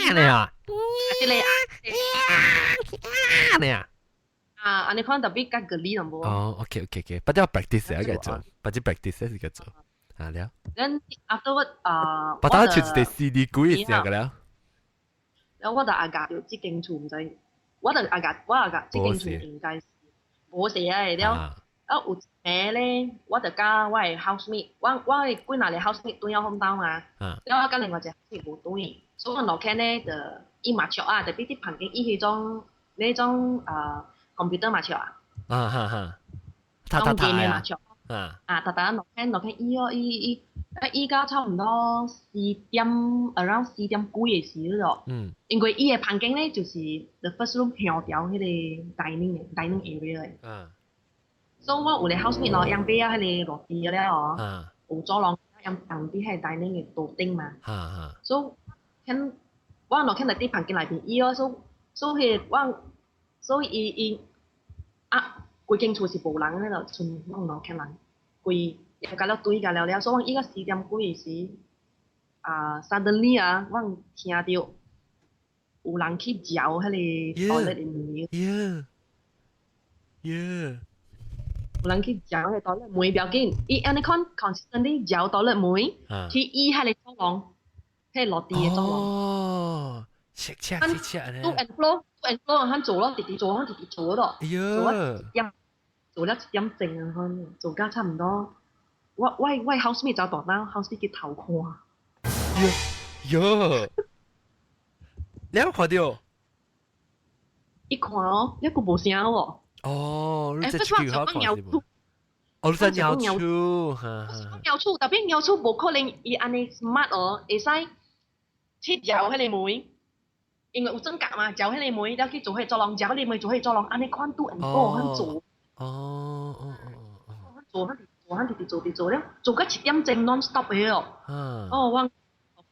S1: 你啊，
S3: 這個
S1: 啊，你啊，
S3: 啊，按呢款特別較個理淡薄。
S1: 哦，OK，不得 practice 啊，個做，不得 practice 是個做，啊了。
S3: Then afterward 啊，
S1: 不得出一個 CD 鬼聲個了。
S3: 然後我就阿家就這間厝毋知，我就阿家我阿家這間厝應該是無勢啊，了。啊有一暝咧，我就佮我的 housemate，我我的幾若個 housemate 轉了風兜嘛，了我佮另外一個 housemate 無轉，所以我落去咧就伊嘛笑啊，特別佇房間伊彼種那種啊 computer 嘛笑啊，
S1: 啊哈哈，他他他啊，
S3: 啊啊，逐逐落去落去伊哦伊伊啊伊到差毋多四點 around 四點幾的時咯，因為伊的房間咧就是 the first room 向著彼個 dining 的 dining area 的。所以我有個 housemate 咯，養尾啊，彼個落地了哦，有走廊養放佇彼個 dining 的桌頂嘛。所以聽我落聽佇佇房間內邊，伊哦，所所以我所以伊伊啊，規間厝是無人的咯，賰攏落聽人，規又甲了對甲了了，所以我伊到四點幾的時，啊，suddenly 啊，我聽著有人去嚼彼個 toilet 的門。 有人去嚼彼個 toilet 門，不要緊，伊按呢款 consistently 嚼 toilet 門，去伊彼個走廊，彼個落地的走廊。
S1: 哦，切切切切
S3: 呢。To and fro，to and fro，肯做咯，直直做，肯直直做咯。
S1: 哎喲，
S3: 一點做了一點鐘啊，可做到差毋多。我我我 housemate 走大膽，housemate 去偷看。
S1: 喲喲，你有看著？
S3: 伊看哦，一個無聲喎。
S1: 哦，你這句話看是無？哦，你在鳥厝，哈哈。
S3: 鳥厝，特別鳥厝無可能伊按呢 smart 哦，會使去嚼彼個門，因為有裝甲嘛，嚼彼個門，了去做彼個走廊，嚼彼個門做彼個走廊，按呢款拄 and go 肯做。
S1: 哦哦哦
S3: 哦。做肯做肯直直做直做了，做到一點鐘 non stop 的哦。哦，我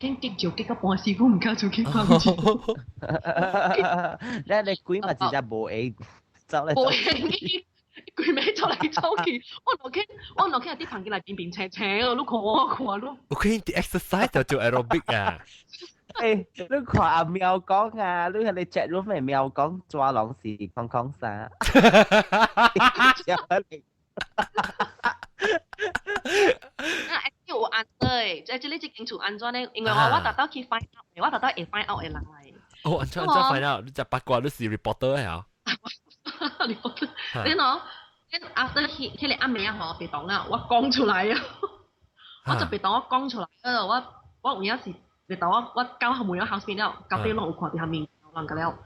S3: 驚激就激到半死，我毋敢出去放。
S6: 你你鬼嘛真正無閒走來走去。
S3: 規暝走來走去，我落去，我落去佇房間內邊邊青青哦，你看我看你。
S1: 我可以啲 exercise 就做 aerobic 啊。
S6: 誒，你看阿喵講啊，你係你 chat room 咪喵講抓龍是空空啥？
S3: 啊，有answer 的，即係你這間厝按怎呢？因為我我特登去 find out，我特登會 find out 的人來。
S1: 哦，按怎按怎 find out？你就八卦，你是 reporter 啊？
S3: reporter，你喏，after 彼彼個暗暝吼，別當啊，我講出來啊，我就別當我講出來啊，我我有影是別當我我到後門咗 housemate 了，到底攏有看到下面人個了，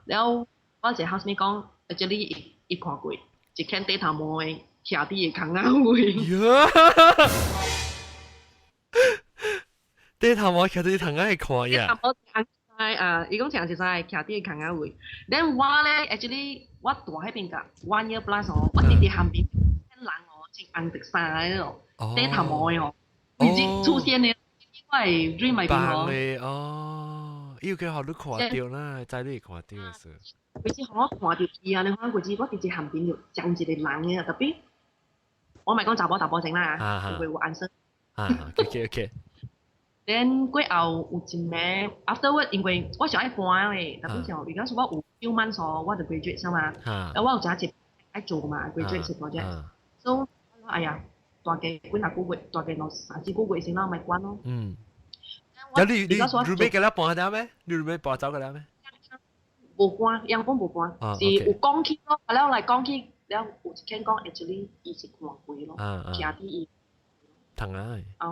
S3: 了我一個 housemate 講，這裡伊伊看過，一間地頭毛的徛佇個空仔位。
S1: 地頭毛徛佇空仔看呀。
S3: 啊，伊講徛一隻徛佇個空仔位。Then 我咧，actually 我住彼邊個 one year plus 哦，我直直旁邊人哦，穿紅色衫的哦，地頭毛的哦，已經出現了，我的 dream 內邊哦。
S1: 哦，伊有叫予你看著啦，知你會看著是。
S3: 其實予我看著伊啊，你看，其實我直直旁邊就站一個人的，特別我咪講查某查某先啦，會有answer。
S1: 啊，OK。
S3: Then 過後有一暝，afterward 因為我想愛搬的，特別像而家說我有 few months 哦，我就 graduate 啥嘛，啊我有一愛做嘛，graduate project，所以哎呀，大概幾若個月，大概兩三四個月先啦，咪關咯。
S1: 嗯。有你你 roommate 嘅啦搬咗咩？你 roommate 搬走嘅啦咩？
S3: 無搬，樣本無搬，是有講起咯，後來講起。了有一間講 actually 伊是看過咯，徛佇伊
S1: 窗仔。
S3: 啊，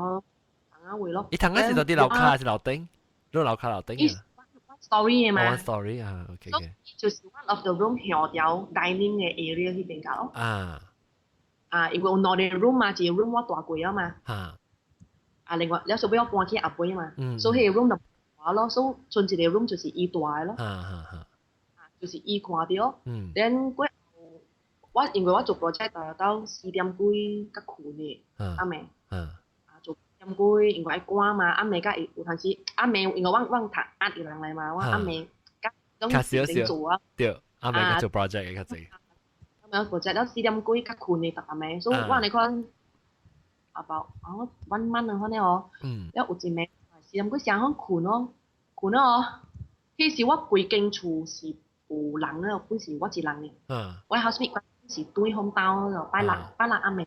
S3: 窗仔位咯。
S1: 伊窗仔是到佇樓跤還是樓頂？你樓跤樓頂啊
S3: ？One story 的嘛。
S1: One story 啊，OK OK。
S3: 就是 one of the room 向條 dining 的 area 彼邊個咯。啊，因為有兩個 room 嘛，一個 room 我蹛過啊嘛。啊，另外了後尾我搬去後尾嘛，所以彼個 room 就大咯，所以剩一個 room 就是伊蹛的咯。就是伊看著。Then 過後我因為我做 project 到4點幾才睏的，暗暝。啊，做4點幾，因為愛趕嘛，暗暝才會有陣時暗暝因為我我讀壓的人來嘛，我暗暝較
S1: 較少少
S3: 做啊。
S1: 對，暗暝做 project 的較濟。
S3: 暗暝 project 了4點幾才睏的，逐暗暝，所以我按呢款 about 啊我 one month 啊款呢哦，了有一暝4點幾聲款睏咯，睏了哦，彼時我規間厝是有人的，本是我一人的。我 housemate 是對方兜咯，拜六拜六暗暝。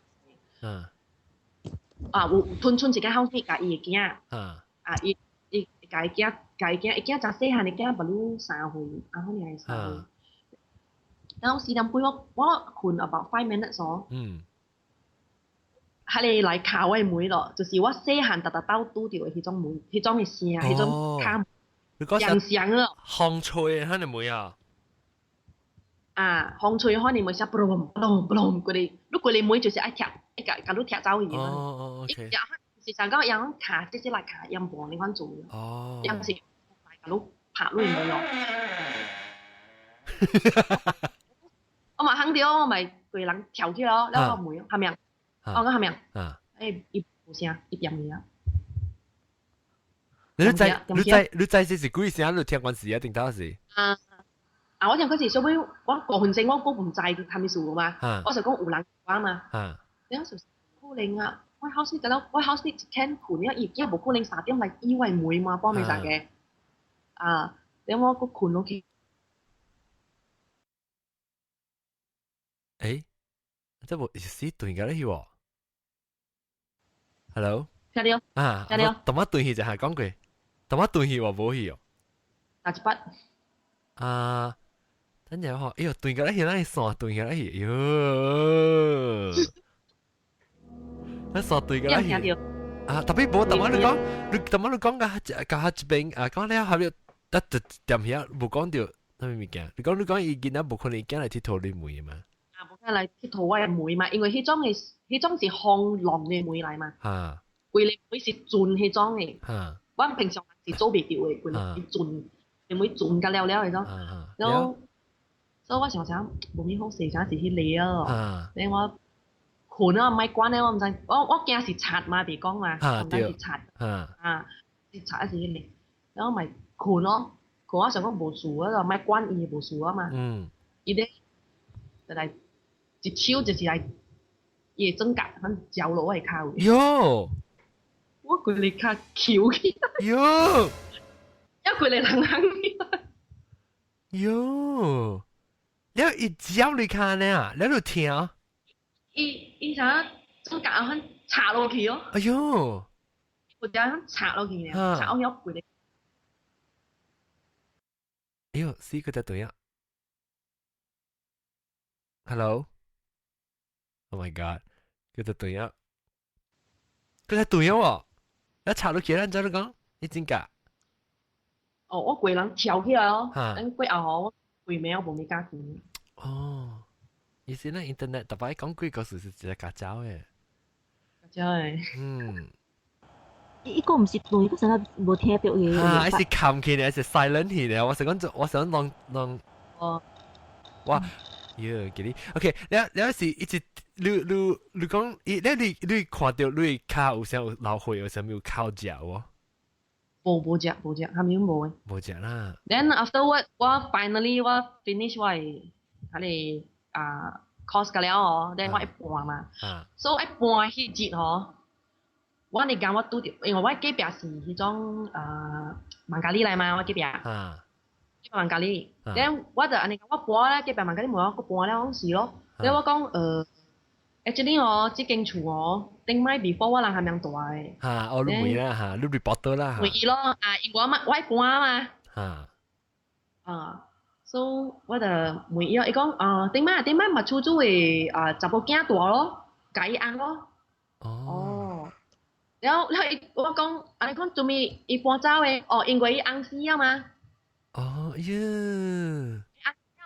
S3: 啊，有吞剩一個 housemate 共伊的囝。啊，伊伊共伊囝，共伊囝，伊囝誠細漢，伊囝不如3歲，啊，可能係3歲。然後4點幾我我睏 about 5 minutes 哦。彼个來敲我的門咯，就是我細漢逐逐兜拄著的彼種門，彼種的聲，彼種敲門，聲咯。
S1: 風吹的彼个門啊！
S3: 啊，風吹彼个門聲，嘣嘣嘣，規個，你規个門就是愛踢，愛共共你踢走去。
S1: 哦哦，OK。
S3: 是上講用敲，直接來敲音盤呢款做。用是來共你拍你門咯。我嘛肯著，我咪規人跳起來咯，了我問蝦米？我講蝦米？欸，伊無聲，伊恬去啊。
S1: 你知你知你知這是幾聲？你聽慣時啊？定頭是？
S3: 啊啊！我聽嗰時小尾，我5分鐘我閣毋知啥物事嘛。我就講有人講嘛。了就可能啊，我 housemate 個了，我 housemate 一間睏了，伊囝無可能3點來意外門嘛，半暝三更。啊！了我閣睏落去。
S1: 欸，這無是斷個咧去喎？Hello。
S3: 聽著。
S1: 啊，
S3: 聽著。
S1: 淡仔斷去就係講過，淡仔斷去喎無去哦。
S3: 哪一筆？
S1: 啊，等陣嗬，哎喲，斷個咧去，咱線斷個咧去，喲，咱線斷個咧去。啊，特別無，淡仔你講，你淡仔你講甲甲這邊啊，講了後尾，得就掂遐無講著啥物物件。你講你講伊囡仔無可能囝來𨑨迌你門嘛？
S3: 啊，無可能來𨑨迌我的門嘛，因為彼種的彼種是風浪的門來嘛。規个門是轉彼種的。我平常是做袂著的，規个轉，因為轉甲了了彼種。然後，所以我想想，無咪好勢，啥是彼个哦。咧我睏啊，莫管咧，我毋知，我我驚是賊嘛，袂講嘛，毋知是賊。啊，是賊還是彼個？然後咪睏咯，睏我想講無事啊，就莫管伊無事啊嘛。伊咧就來一手就是來，伊會裝甲，反嚼落我的跤位。
S1: 喲！
S3: 我規个跤翹起來。
S1: 喲！
S3: 一規個人行起來。
S1: 喲！了伊嚼你跤呢啊？了就聽。
S3: 伊伊啥裝甲反插落去哦。
S1: 哎喲！
S3: 有只反插落去呢，插落去我規个。
S1: 哎喲，死個只對啊！Hello。Oh my god！佢只對啊，佢只對啊喎！一插落去，咱怎你講？你真假？
S3: 哦，我規人跳起來哦，等過後吼，我規暝我無咪敢睏。
S1: 哦，意思咱 internet 特擺講幾個事是一個假走的。
S3: 假走的。
S4: 伊個毋是斷，佢成日無聽著伊。
S1: 啊，是冚起來，是 silent 起來。我想講，我想當當。
S3: 哦。
S1: 哇，喲，記你，OK，了了是一直，你你你講，伊，了你你看著你跤有啥有流血，有啥物有口食無？
S3: 無無食無食，啥物攏無的。
S1: 無食啦。
S3: Then afterward，我 finally 我 finish 我的彼个啊 course 個了哦，then 我愛搬嘛。所以愛搬彼日吼，我呢間我拄著，因為我隔壁是彼種啊孟加里來嘛，我隔壁。孟加里，then 我就按呢講，我搬咧隔壁孟加里問我，我搬了講是咯。then 我講actually 哦，這間厝哦，頂擺 before 我人還免蹛的。
S1: 哈，哦，你問啦哈，你 report 啦。
S3: 問伊咯，啊，因為我嘛我愛搬嘛。啊，所以我就問伊，伊講啊，頂擺頂擺嘛出租的啊，查某囝大咯，共伊翁咯。
S1: 哦。
S3: 然後然後伊我講，啊你講做咩？伊搬走的，哦，因為伊翁死啊嘛。
S1: 哦，喲。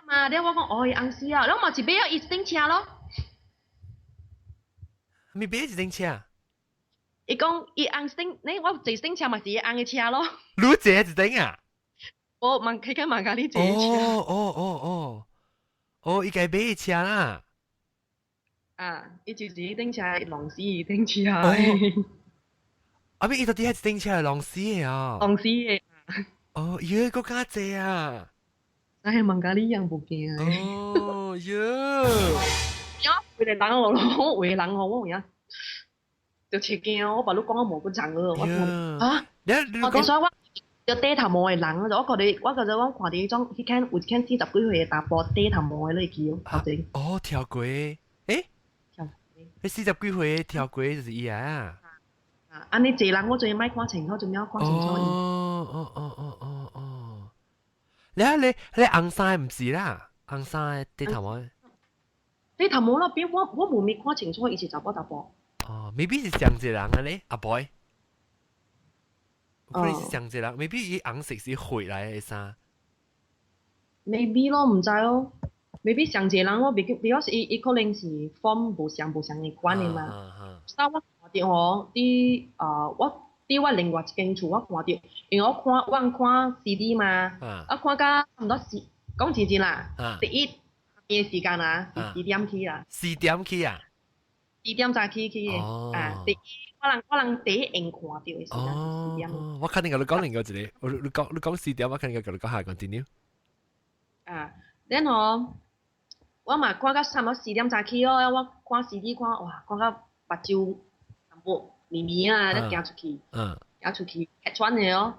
S3: 嘛，了我講哦，伊翁死啊，了嘛是買了伊一頂車咯。
S1: 咪買一頂車？
S3: 伊講伊翁頂，你我坐頂車嘛是伊翁的車咯。
S1: 你坐一頂啊？
S3: 我問佢緊問下你坐車。
S1: 哦哦哦哦，哦，伊家買車啦。
S3: 啊，伊就是伊頂車，弄死伊頂車。
S1: 啊，咪伊到底係一頂車係弄死的啊？
S3: 弄死的。
S1: 哦，喲，閣較濟啊！
S3: 但係問下你樣無驚。
S1: 哦，喲。
S3: 呀，為了人我咯，為人我我有影，就切驚，我把你講到毛骨長了，我啊，
S1: 你
S3: 我所以我有短頭毛的人，我覺得我覺得我看到彼種，彼間有一間四十幾歲的查埔短頭毛的，你會記頭前？
S1: 哦，跳過，欸？
S3: 跳過。
S1: 彼四十幾歲跳過就是伊啊。
S3: 啊，按呢濟人我最莫看清楚，就秒看清楚。
S1: 哦哦哦哦哦哦。你啊你你紅衫毋是啦，紅衫短頭毛。
S3: 短頭毛那邊我我無咪看清楚，伊是查某查埔。
S1: 哦，maybe 是上一個人啊咧，阿 boy。可能是上一個人，maybe 伊紅色是血來的衫。
S3: maybe 咯，毋知咯。maybe 上一個人我比比較是伊伊可能是 form 無相無相的款的嘛。所以我看著吼，佇啊我佇我另外一間厝我看著，因為我看我看 CD 嘛，啊看甲差毋多四講真真啦，第一嘅時間啊是四點起啦。
S1: 四點起啊？
S3: 四點早起起的，啊，第一我人我人第一用看著的時間是四點。
S1: 我肯定共你講另外一個，我你講你講四點，我肯定共你講下 continue。
S3: 啊，然後我嘛看到差毋多四點早起咯，我看 CD 看哇，看到目睭淡薄暝暝啊，咧行出去，行出去客串的哦，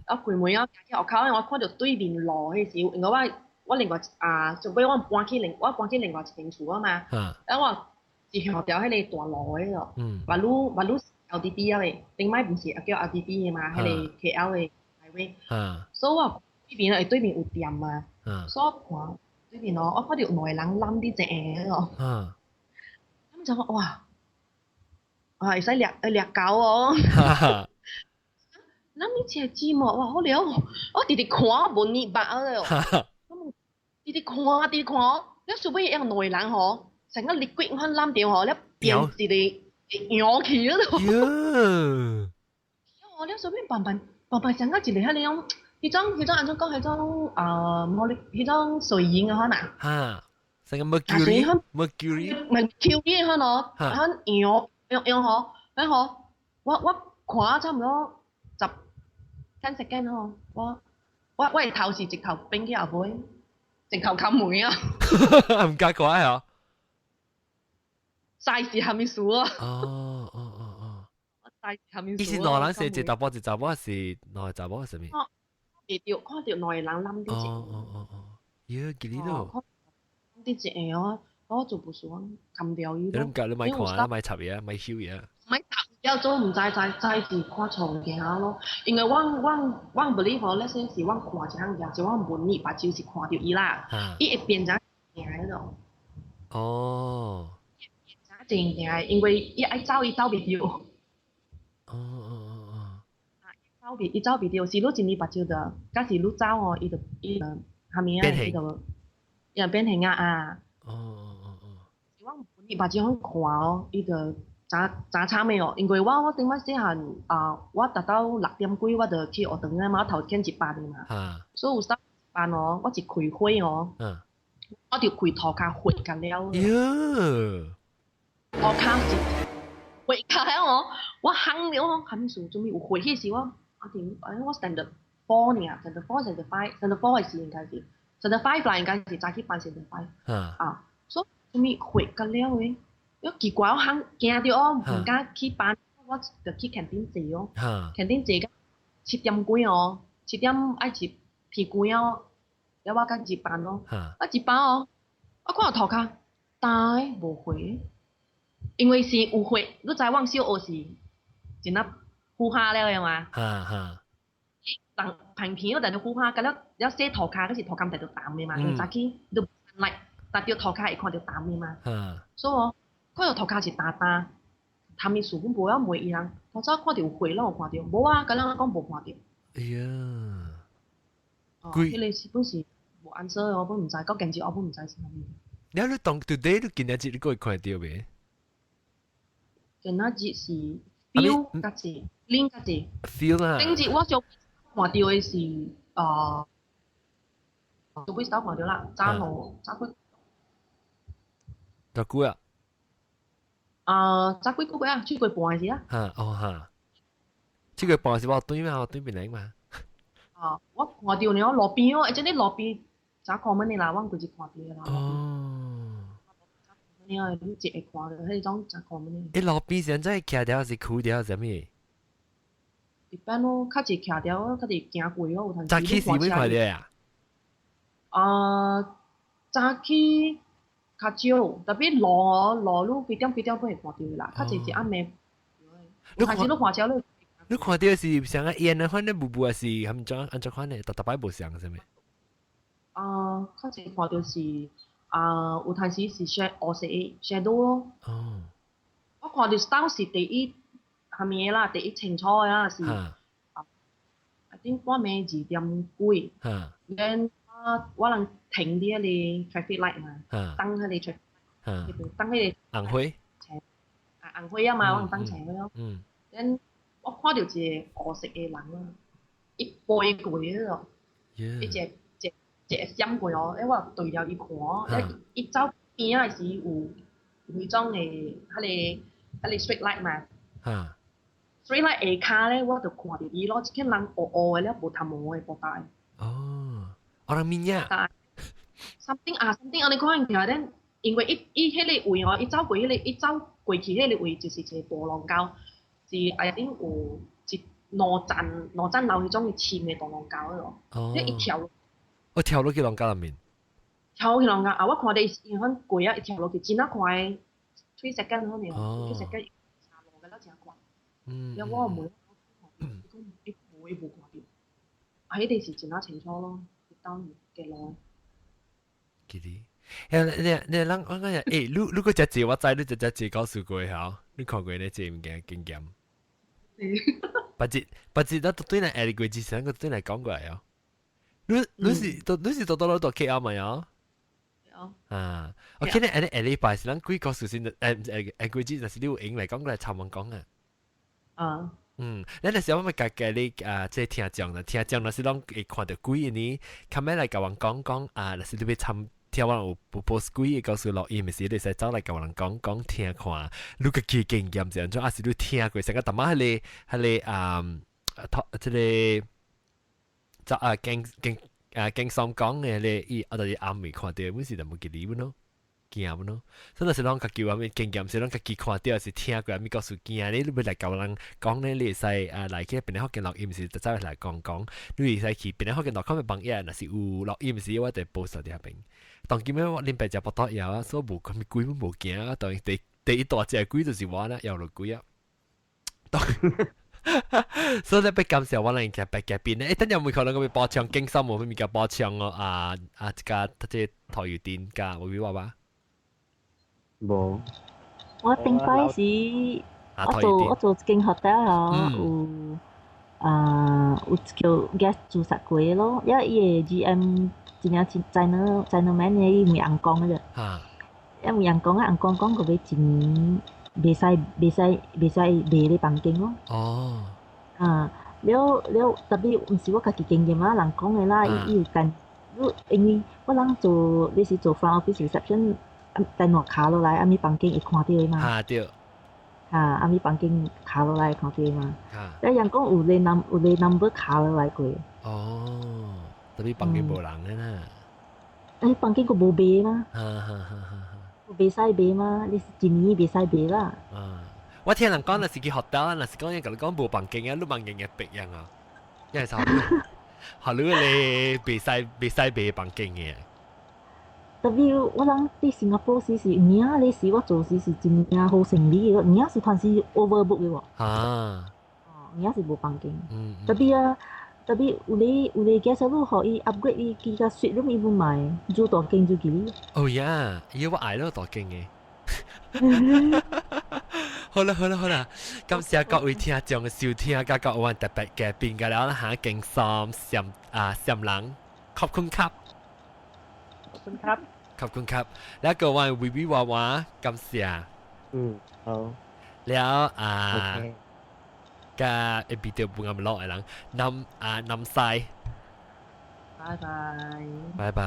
S3: 啊開門啊，行去學校，我看著對面路彼時，因為我我另外啊，就尾我搬去另我搬去另外一間厝啊嘛，啊我是向著彼個大路的咯，馬路馬路 LDP 啊咧，頂擺毋是叫 LDP 的嘛，彼個 KL 的 highway，所以我對面啊，對面有店嘛，所以我看對面哦，我看著有兩個人攬佇一個哦，咁就哇，啊會使掠掠狗哦，攬佇一個寂寞哇好了，我直直看無呢目啊了，直直看直直看，了小尾用兩個人吼，成個 liquid 款攬著吼，了變一個搖起了。哦，了小尾慢慢慢慢成個一個彼種，彼種彼種按怎講？彼種啊，無彼種水銀啊，可能。
S1: 哈，成個 mercury，mercury。
S3: mercury 可能，可搖搖搖吼，然後我我看差毋多十 10 second 吼，我我我的頭是直頭變去後尾，直頭冚門啊！
S1: 毋敢看啊！
S3: 賽是蝦米事啊？
S1: 哦哦哦哦，
S3: 賽是蝦米事？
S1: 伊是兩人是一查埔一查某，還是兩個查某還是啥物？
S3: 看著看著兩個人攬佇一。
S1: 哦哦哦哦，耶，記得咯。
S3: 攬佇一個哦，我就不爽，冚掉伊。
S1: 你毋敢你莫看，你莫插伊啊，莫翕伊啊。
S3: 莫插，要做毋知知知是看錯物件咯。因為我我我 believe 哦，那些是我看一項物件，是我問你目睭是看著伊啦，伊會變成行彼種。
S1: 哦。
S3: 變成行，因為伊愛走，伊走袂著。
S1: 哦哦哦哦。
S3: 走袂，伊走袂著，是你一暝目睭的，假是你走哦，伊就伊就蝦米啊？伊就伊就變形啊啊！
S1: 哦哦哦哦。
S3: 是我問你目睭好看哦，伊就。真真慘的哦，因為我我頂擺細漢啊，我達到六點幾我就去學堂啊嘛，我頭先一班的嘛，所以有時班哦，我一開會哦，我就開塗跤血甲了。
S1: 喲，
S3: 塗跤是血甲了哦，我烘了哦，啥物事？做咩有血？彼時我我頂，哎，我 standard four 爾，standard four、standard five、standard four 的時應該是 standard five 啦，應該是早起班 standard five。啊，所以做咩血甲了的？我奇怪，我烘驚著哦，毋敢去班，我就去 canteen 坐哦。canteen 坐到七點幾哦，七點愛入天光哦，了我才入班咯。啊入班哦，我看塗跤焦無血，因為是有血，你知阮小學是真啊呼哈了的嘛。人平平但係糊下，咁了了洗塗跤嗰時塗跤就淡嘅嘛，早起都嚟，但掉塗跤會看到淡嘅嘛。所以我看到塗跤是焦焦，他們數本無曉問伊人，頭早看到有血，攏有看到，無啊，咁人講無看到。
S1: 哎呀！
S3: 哦，彼個是本是無 answer，我本毋知，到今日我本毋知是啥物。
S1: 你當 today 你今仔日你閣會看到未？
S3: 今仔日是 feel 較濟，拎較濟。
S1: feel 啦。
S3: 頂日我上看到的是做幾時看到啦？早兩早幾？
S1: 多久啊？
S3: 啊，早幾個月啊，七月半時啊。
S1: 嚇哦嚇，七月半是我對嘛，我對邊嚟嘛？
S3: 啊，我看到呢，路邊哦，而且你路邊咋看問你啦，我規日看到啦。
S1: 哦。
S3: 你啊，你一會看到彼種咋看問
S1: 你？路邊是怎徛條是跍條啥物？
S3: 一般咯，較濟徛條，較濟行過咯，有陣時。
S1: 早起是欲看著啊？
S3: 啊，早起較少，特別路哦，路你幾點幾點都會看到啦，較濟是暗暝。有陣時你看車你。
S1: 你看到是像個煙的款的霧霧，還是按怎按怎款的？逐逐擺無相啥物？
S3: 啊，較濟看到是啊，有陣時是 shadow 烏色的 shadow 咯。
S1: 哦。
S3: 我看到當時第一蝦米啦，第一清楚的啦是啊，I think 半暝2點幾。then 我人停佇彼個 traffic light 嘛，等彼個 traffic，等彼
S1: 個紅火。
S3: 啊，紅火啊嘛，我人等車咯。then 我看到一個烏色的人啊，伊飛過咯，伊一個一一個閃過哦，欸，我對著伊看，伊走邊仔時有有彼種的彼個 street light 嘛，street light 下跤咧，我就看著伊咯，這個人烏烏的了，無頭毛的，無大的。
S1: 哦，烏人物仔。
S3: something 啊，something 按呢款起來，因為伊伊彼個位哦，伊走過彼個，伊走過去彼個位就是一個大廊溝。是 I think 有一兩層兩層樓彼種深的大廊溝咯，
S1: 哦，
S3: 伊跳。
S1: 我跳落去廊溝內面。
S3: 跳落去廊溝啊！我看著伊伊款過啊，伊跳落去真仔快，3 second 可能，3 second 下落嘅了真快。了我問，伊講伊無伊無看著，啊，彼個是真仔清楚咯，伊當嘅路。
S1: 記得，你你人我講欸，你你閣食這我知，你食食這故事過吼，你看過呢這物件經驗？別日別日，咱對來下過之前，我對來講過來哦。你你是都你是到到到 KL 嘛喲？啊，我記得下下禮拜是咱幾個事先，下下幾節，就是你有閒來講過來參問講啊。
S3: 啊。
S1: 嗯，咱那時候我咪家家你啊，這聽眾啦，聽眾若是攏會看著鬼呢，較尾來共阮講講啊，若是你欲參聽我有 post 鬼的故事錄音，是你會使走來共阮講講聽看，你家己經驗是按怎，抑是你聽過，成個淡仔彼個彼個啊，這個就啊經經啊經常講的彼個伊啊，就是暗暝看著，阮是就無記得咯。驚咯，所以若是攏家己有啥物經驗，是攏家己看著，是聽過啥物故事驚咧，你欲來共人講咧，你會使啊來去邊個福建錄音，是就走來講講，你會使去邊個福建 .com 的網頁，若是有錄音時，我就 post 佇遐邊。當今仔我啉白食腹肚枵啊，所以無啥物鬼無驚啊。當第第一大隻鬼就是我啦，枵落鬼啊。所以咧，欲感謝我人嘅白嘉賓咧，欸，等陣會可能個補充景深無咩物件補充哦，啊啊，這個這個拖油電加無比我吧？
S6: 無。
S4: 我頂擺時，我做一間 hotel 吼，有啊有叫 guest 自殺過咯，因為伊个 GM 真正真 China China man 的，伊問尪公的，因為尪公啊，尪公講個欲一年袂使袂使袂使賣咧房間咯。
S1: 哦。
S4: 啊，了了，特別毋是我家己經驗啦，人講的啦，伊伊有跟，你因為我人做你是做 front office reception。電話敲落來，暗暝房間會看著的嘛？
S1: 哈對。
S4: 哈，暗暝房間敲落來看著的嘛？啊，人講有個 num 有個 number 敲落來過。
S1: 哦，特別房間無人的啦。
S4: 欸，房間閣無賣嘛？
S1: 哈哈哈哈。
S4: 袂使賣嘛？你是一年袂使賣啦。
S1: 啊，我聽人講，若是去學校，若是講人共你講無房間啊，你房間會別樣啊，因為啥？學你咧袂使袂使賣房間的。
S4: 特別我人佇新加坡時是有影咧時，我做時是真正好生理的，有影是團時 overbook 的喎。
S1: 啊。
S4: 哦，有影是無房間。特別啊， Tapi 有咧有咧 guest 你可以 upgrade 伊佢個 suite room 伊唔買，做大間做幾哩。
S1: 哦呀，伊我愛咯大間嘅。好啦好啦好啦，感謝各位聽眾嘅收聽，佮各位特別嘅變嘅了嚇，勁三閃啊閃人，ขอบคุณครับ。
S5: ขอบคุณครับ。
S1: ขอบคุณครับ แล้วก็วันวิวิวาวา感謝。
S6: 嗯，好。
S1: แล้ว啊，個會變到半暗落嘅人，南啊南西。
S3: 拜拜。
S1: 拜拜。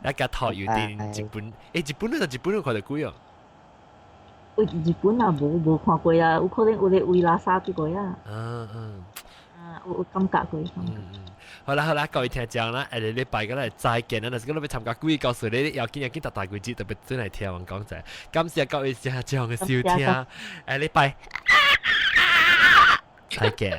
S1: แล้ว個托有啲日本，誒日本你就日本你看到幾啊？
S4: 喂，日本啊，無無看過啊，有可能有咧位垃圾去過啊。
S1: 嗯嗯。
S4: 啊，有有感覺過。
S1: 嗯嗯。好啦好啦，各位聽眾啦，下個禮拜個來再見啦。若是講你欲參加鬼告訴你，要緊要緊，逐大季節特別轉來聽我講者。感謝各位聽眾嘅收聽，下禮拜再見。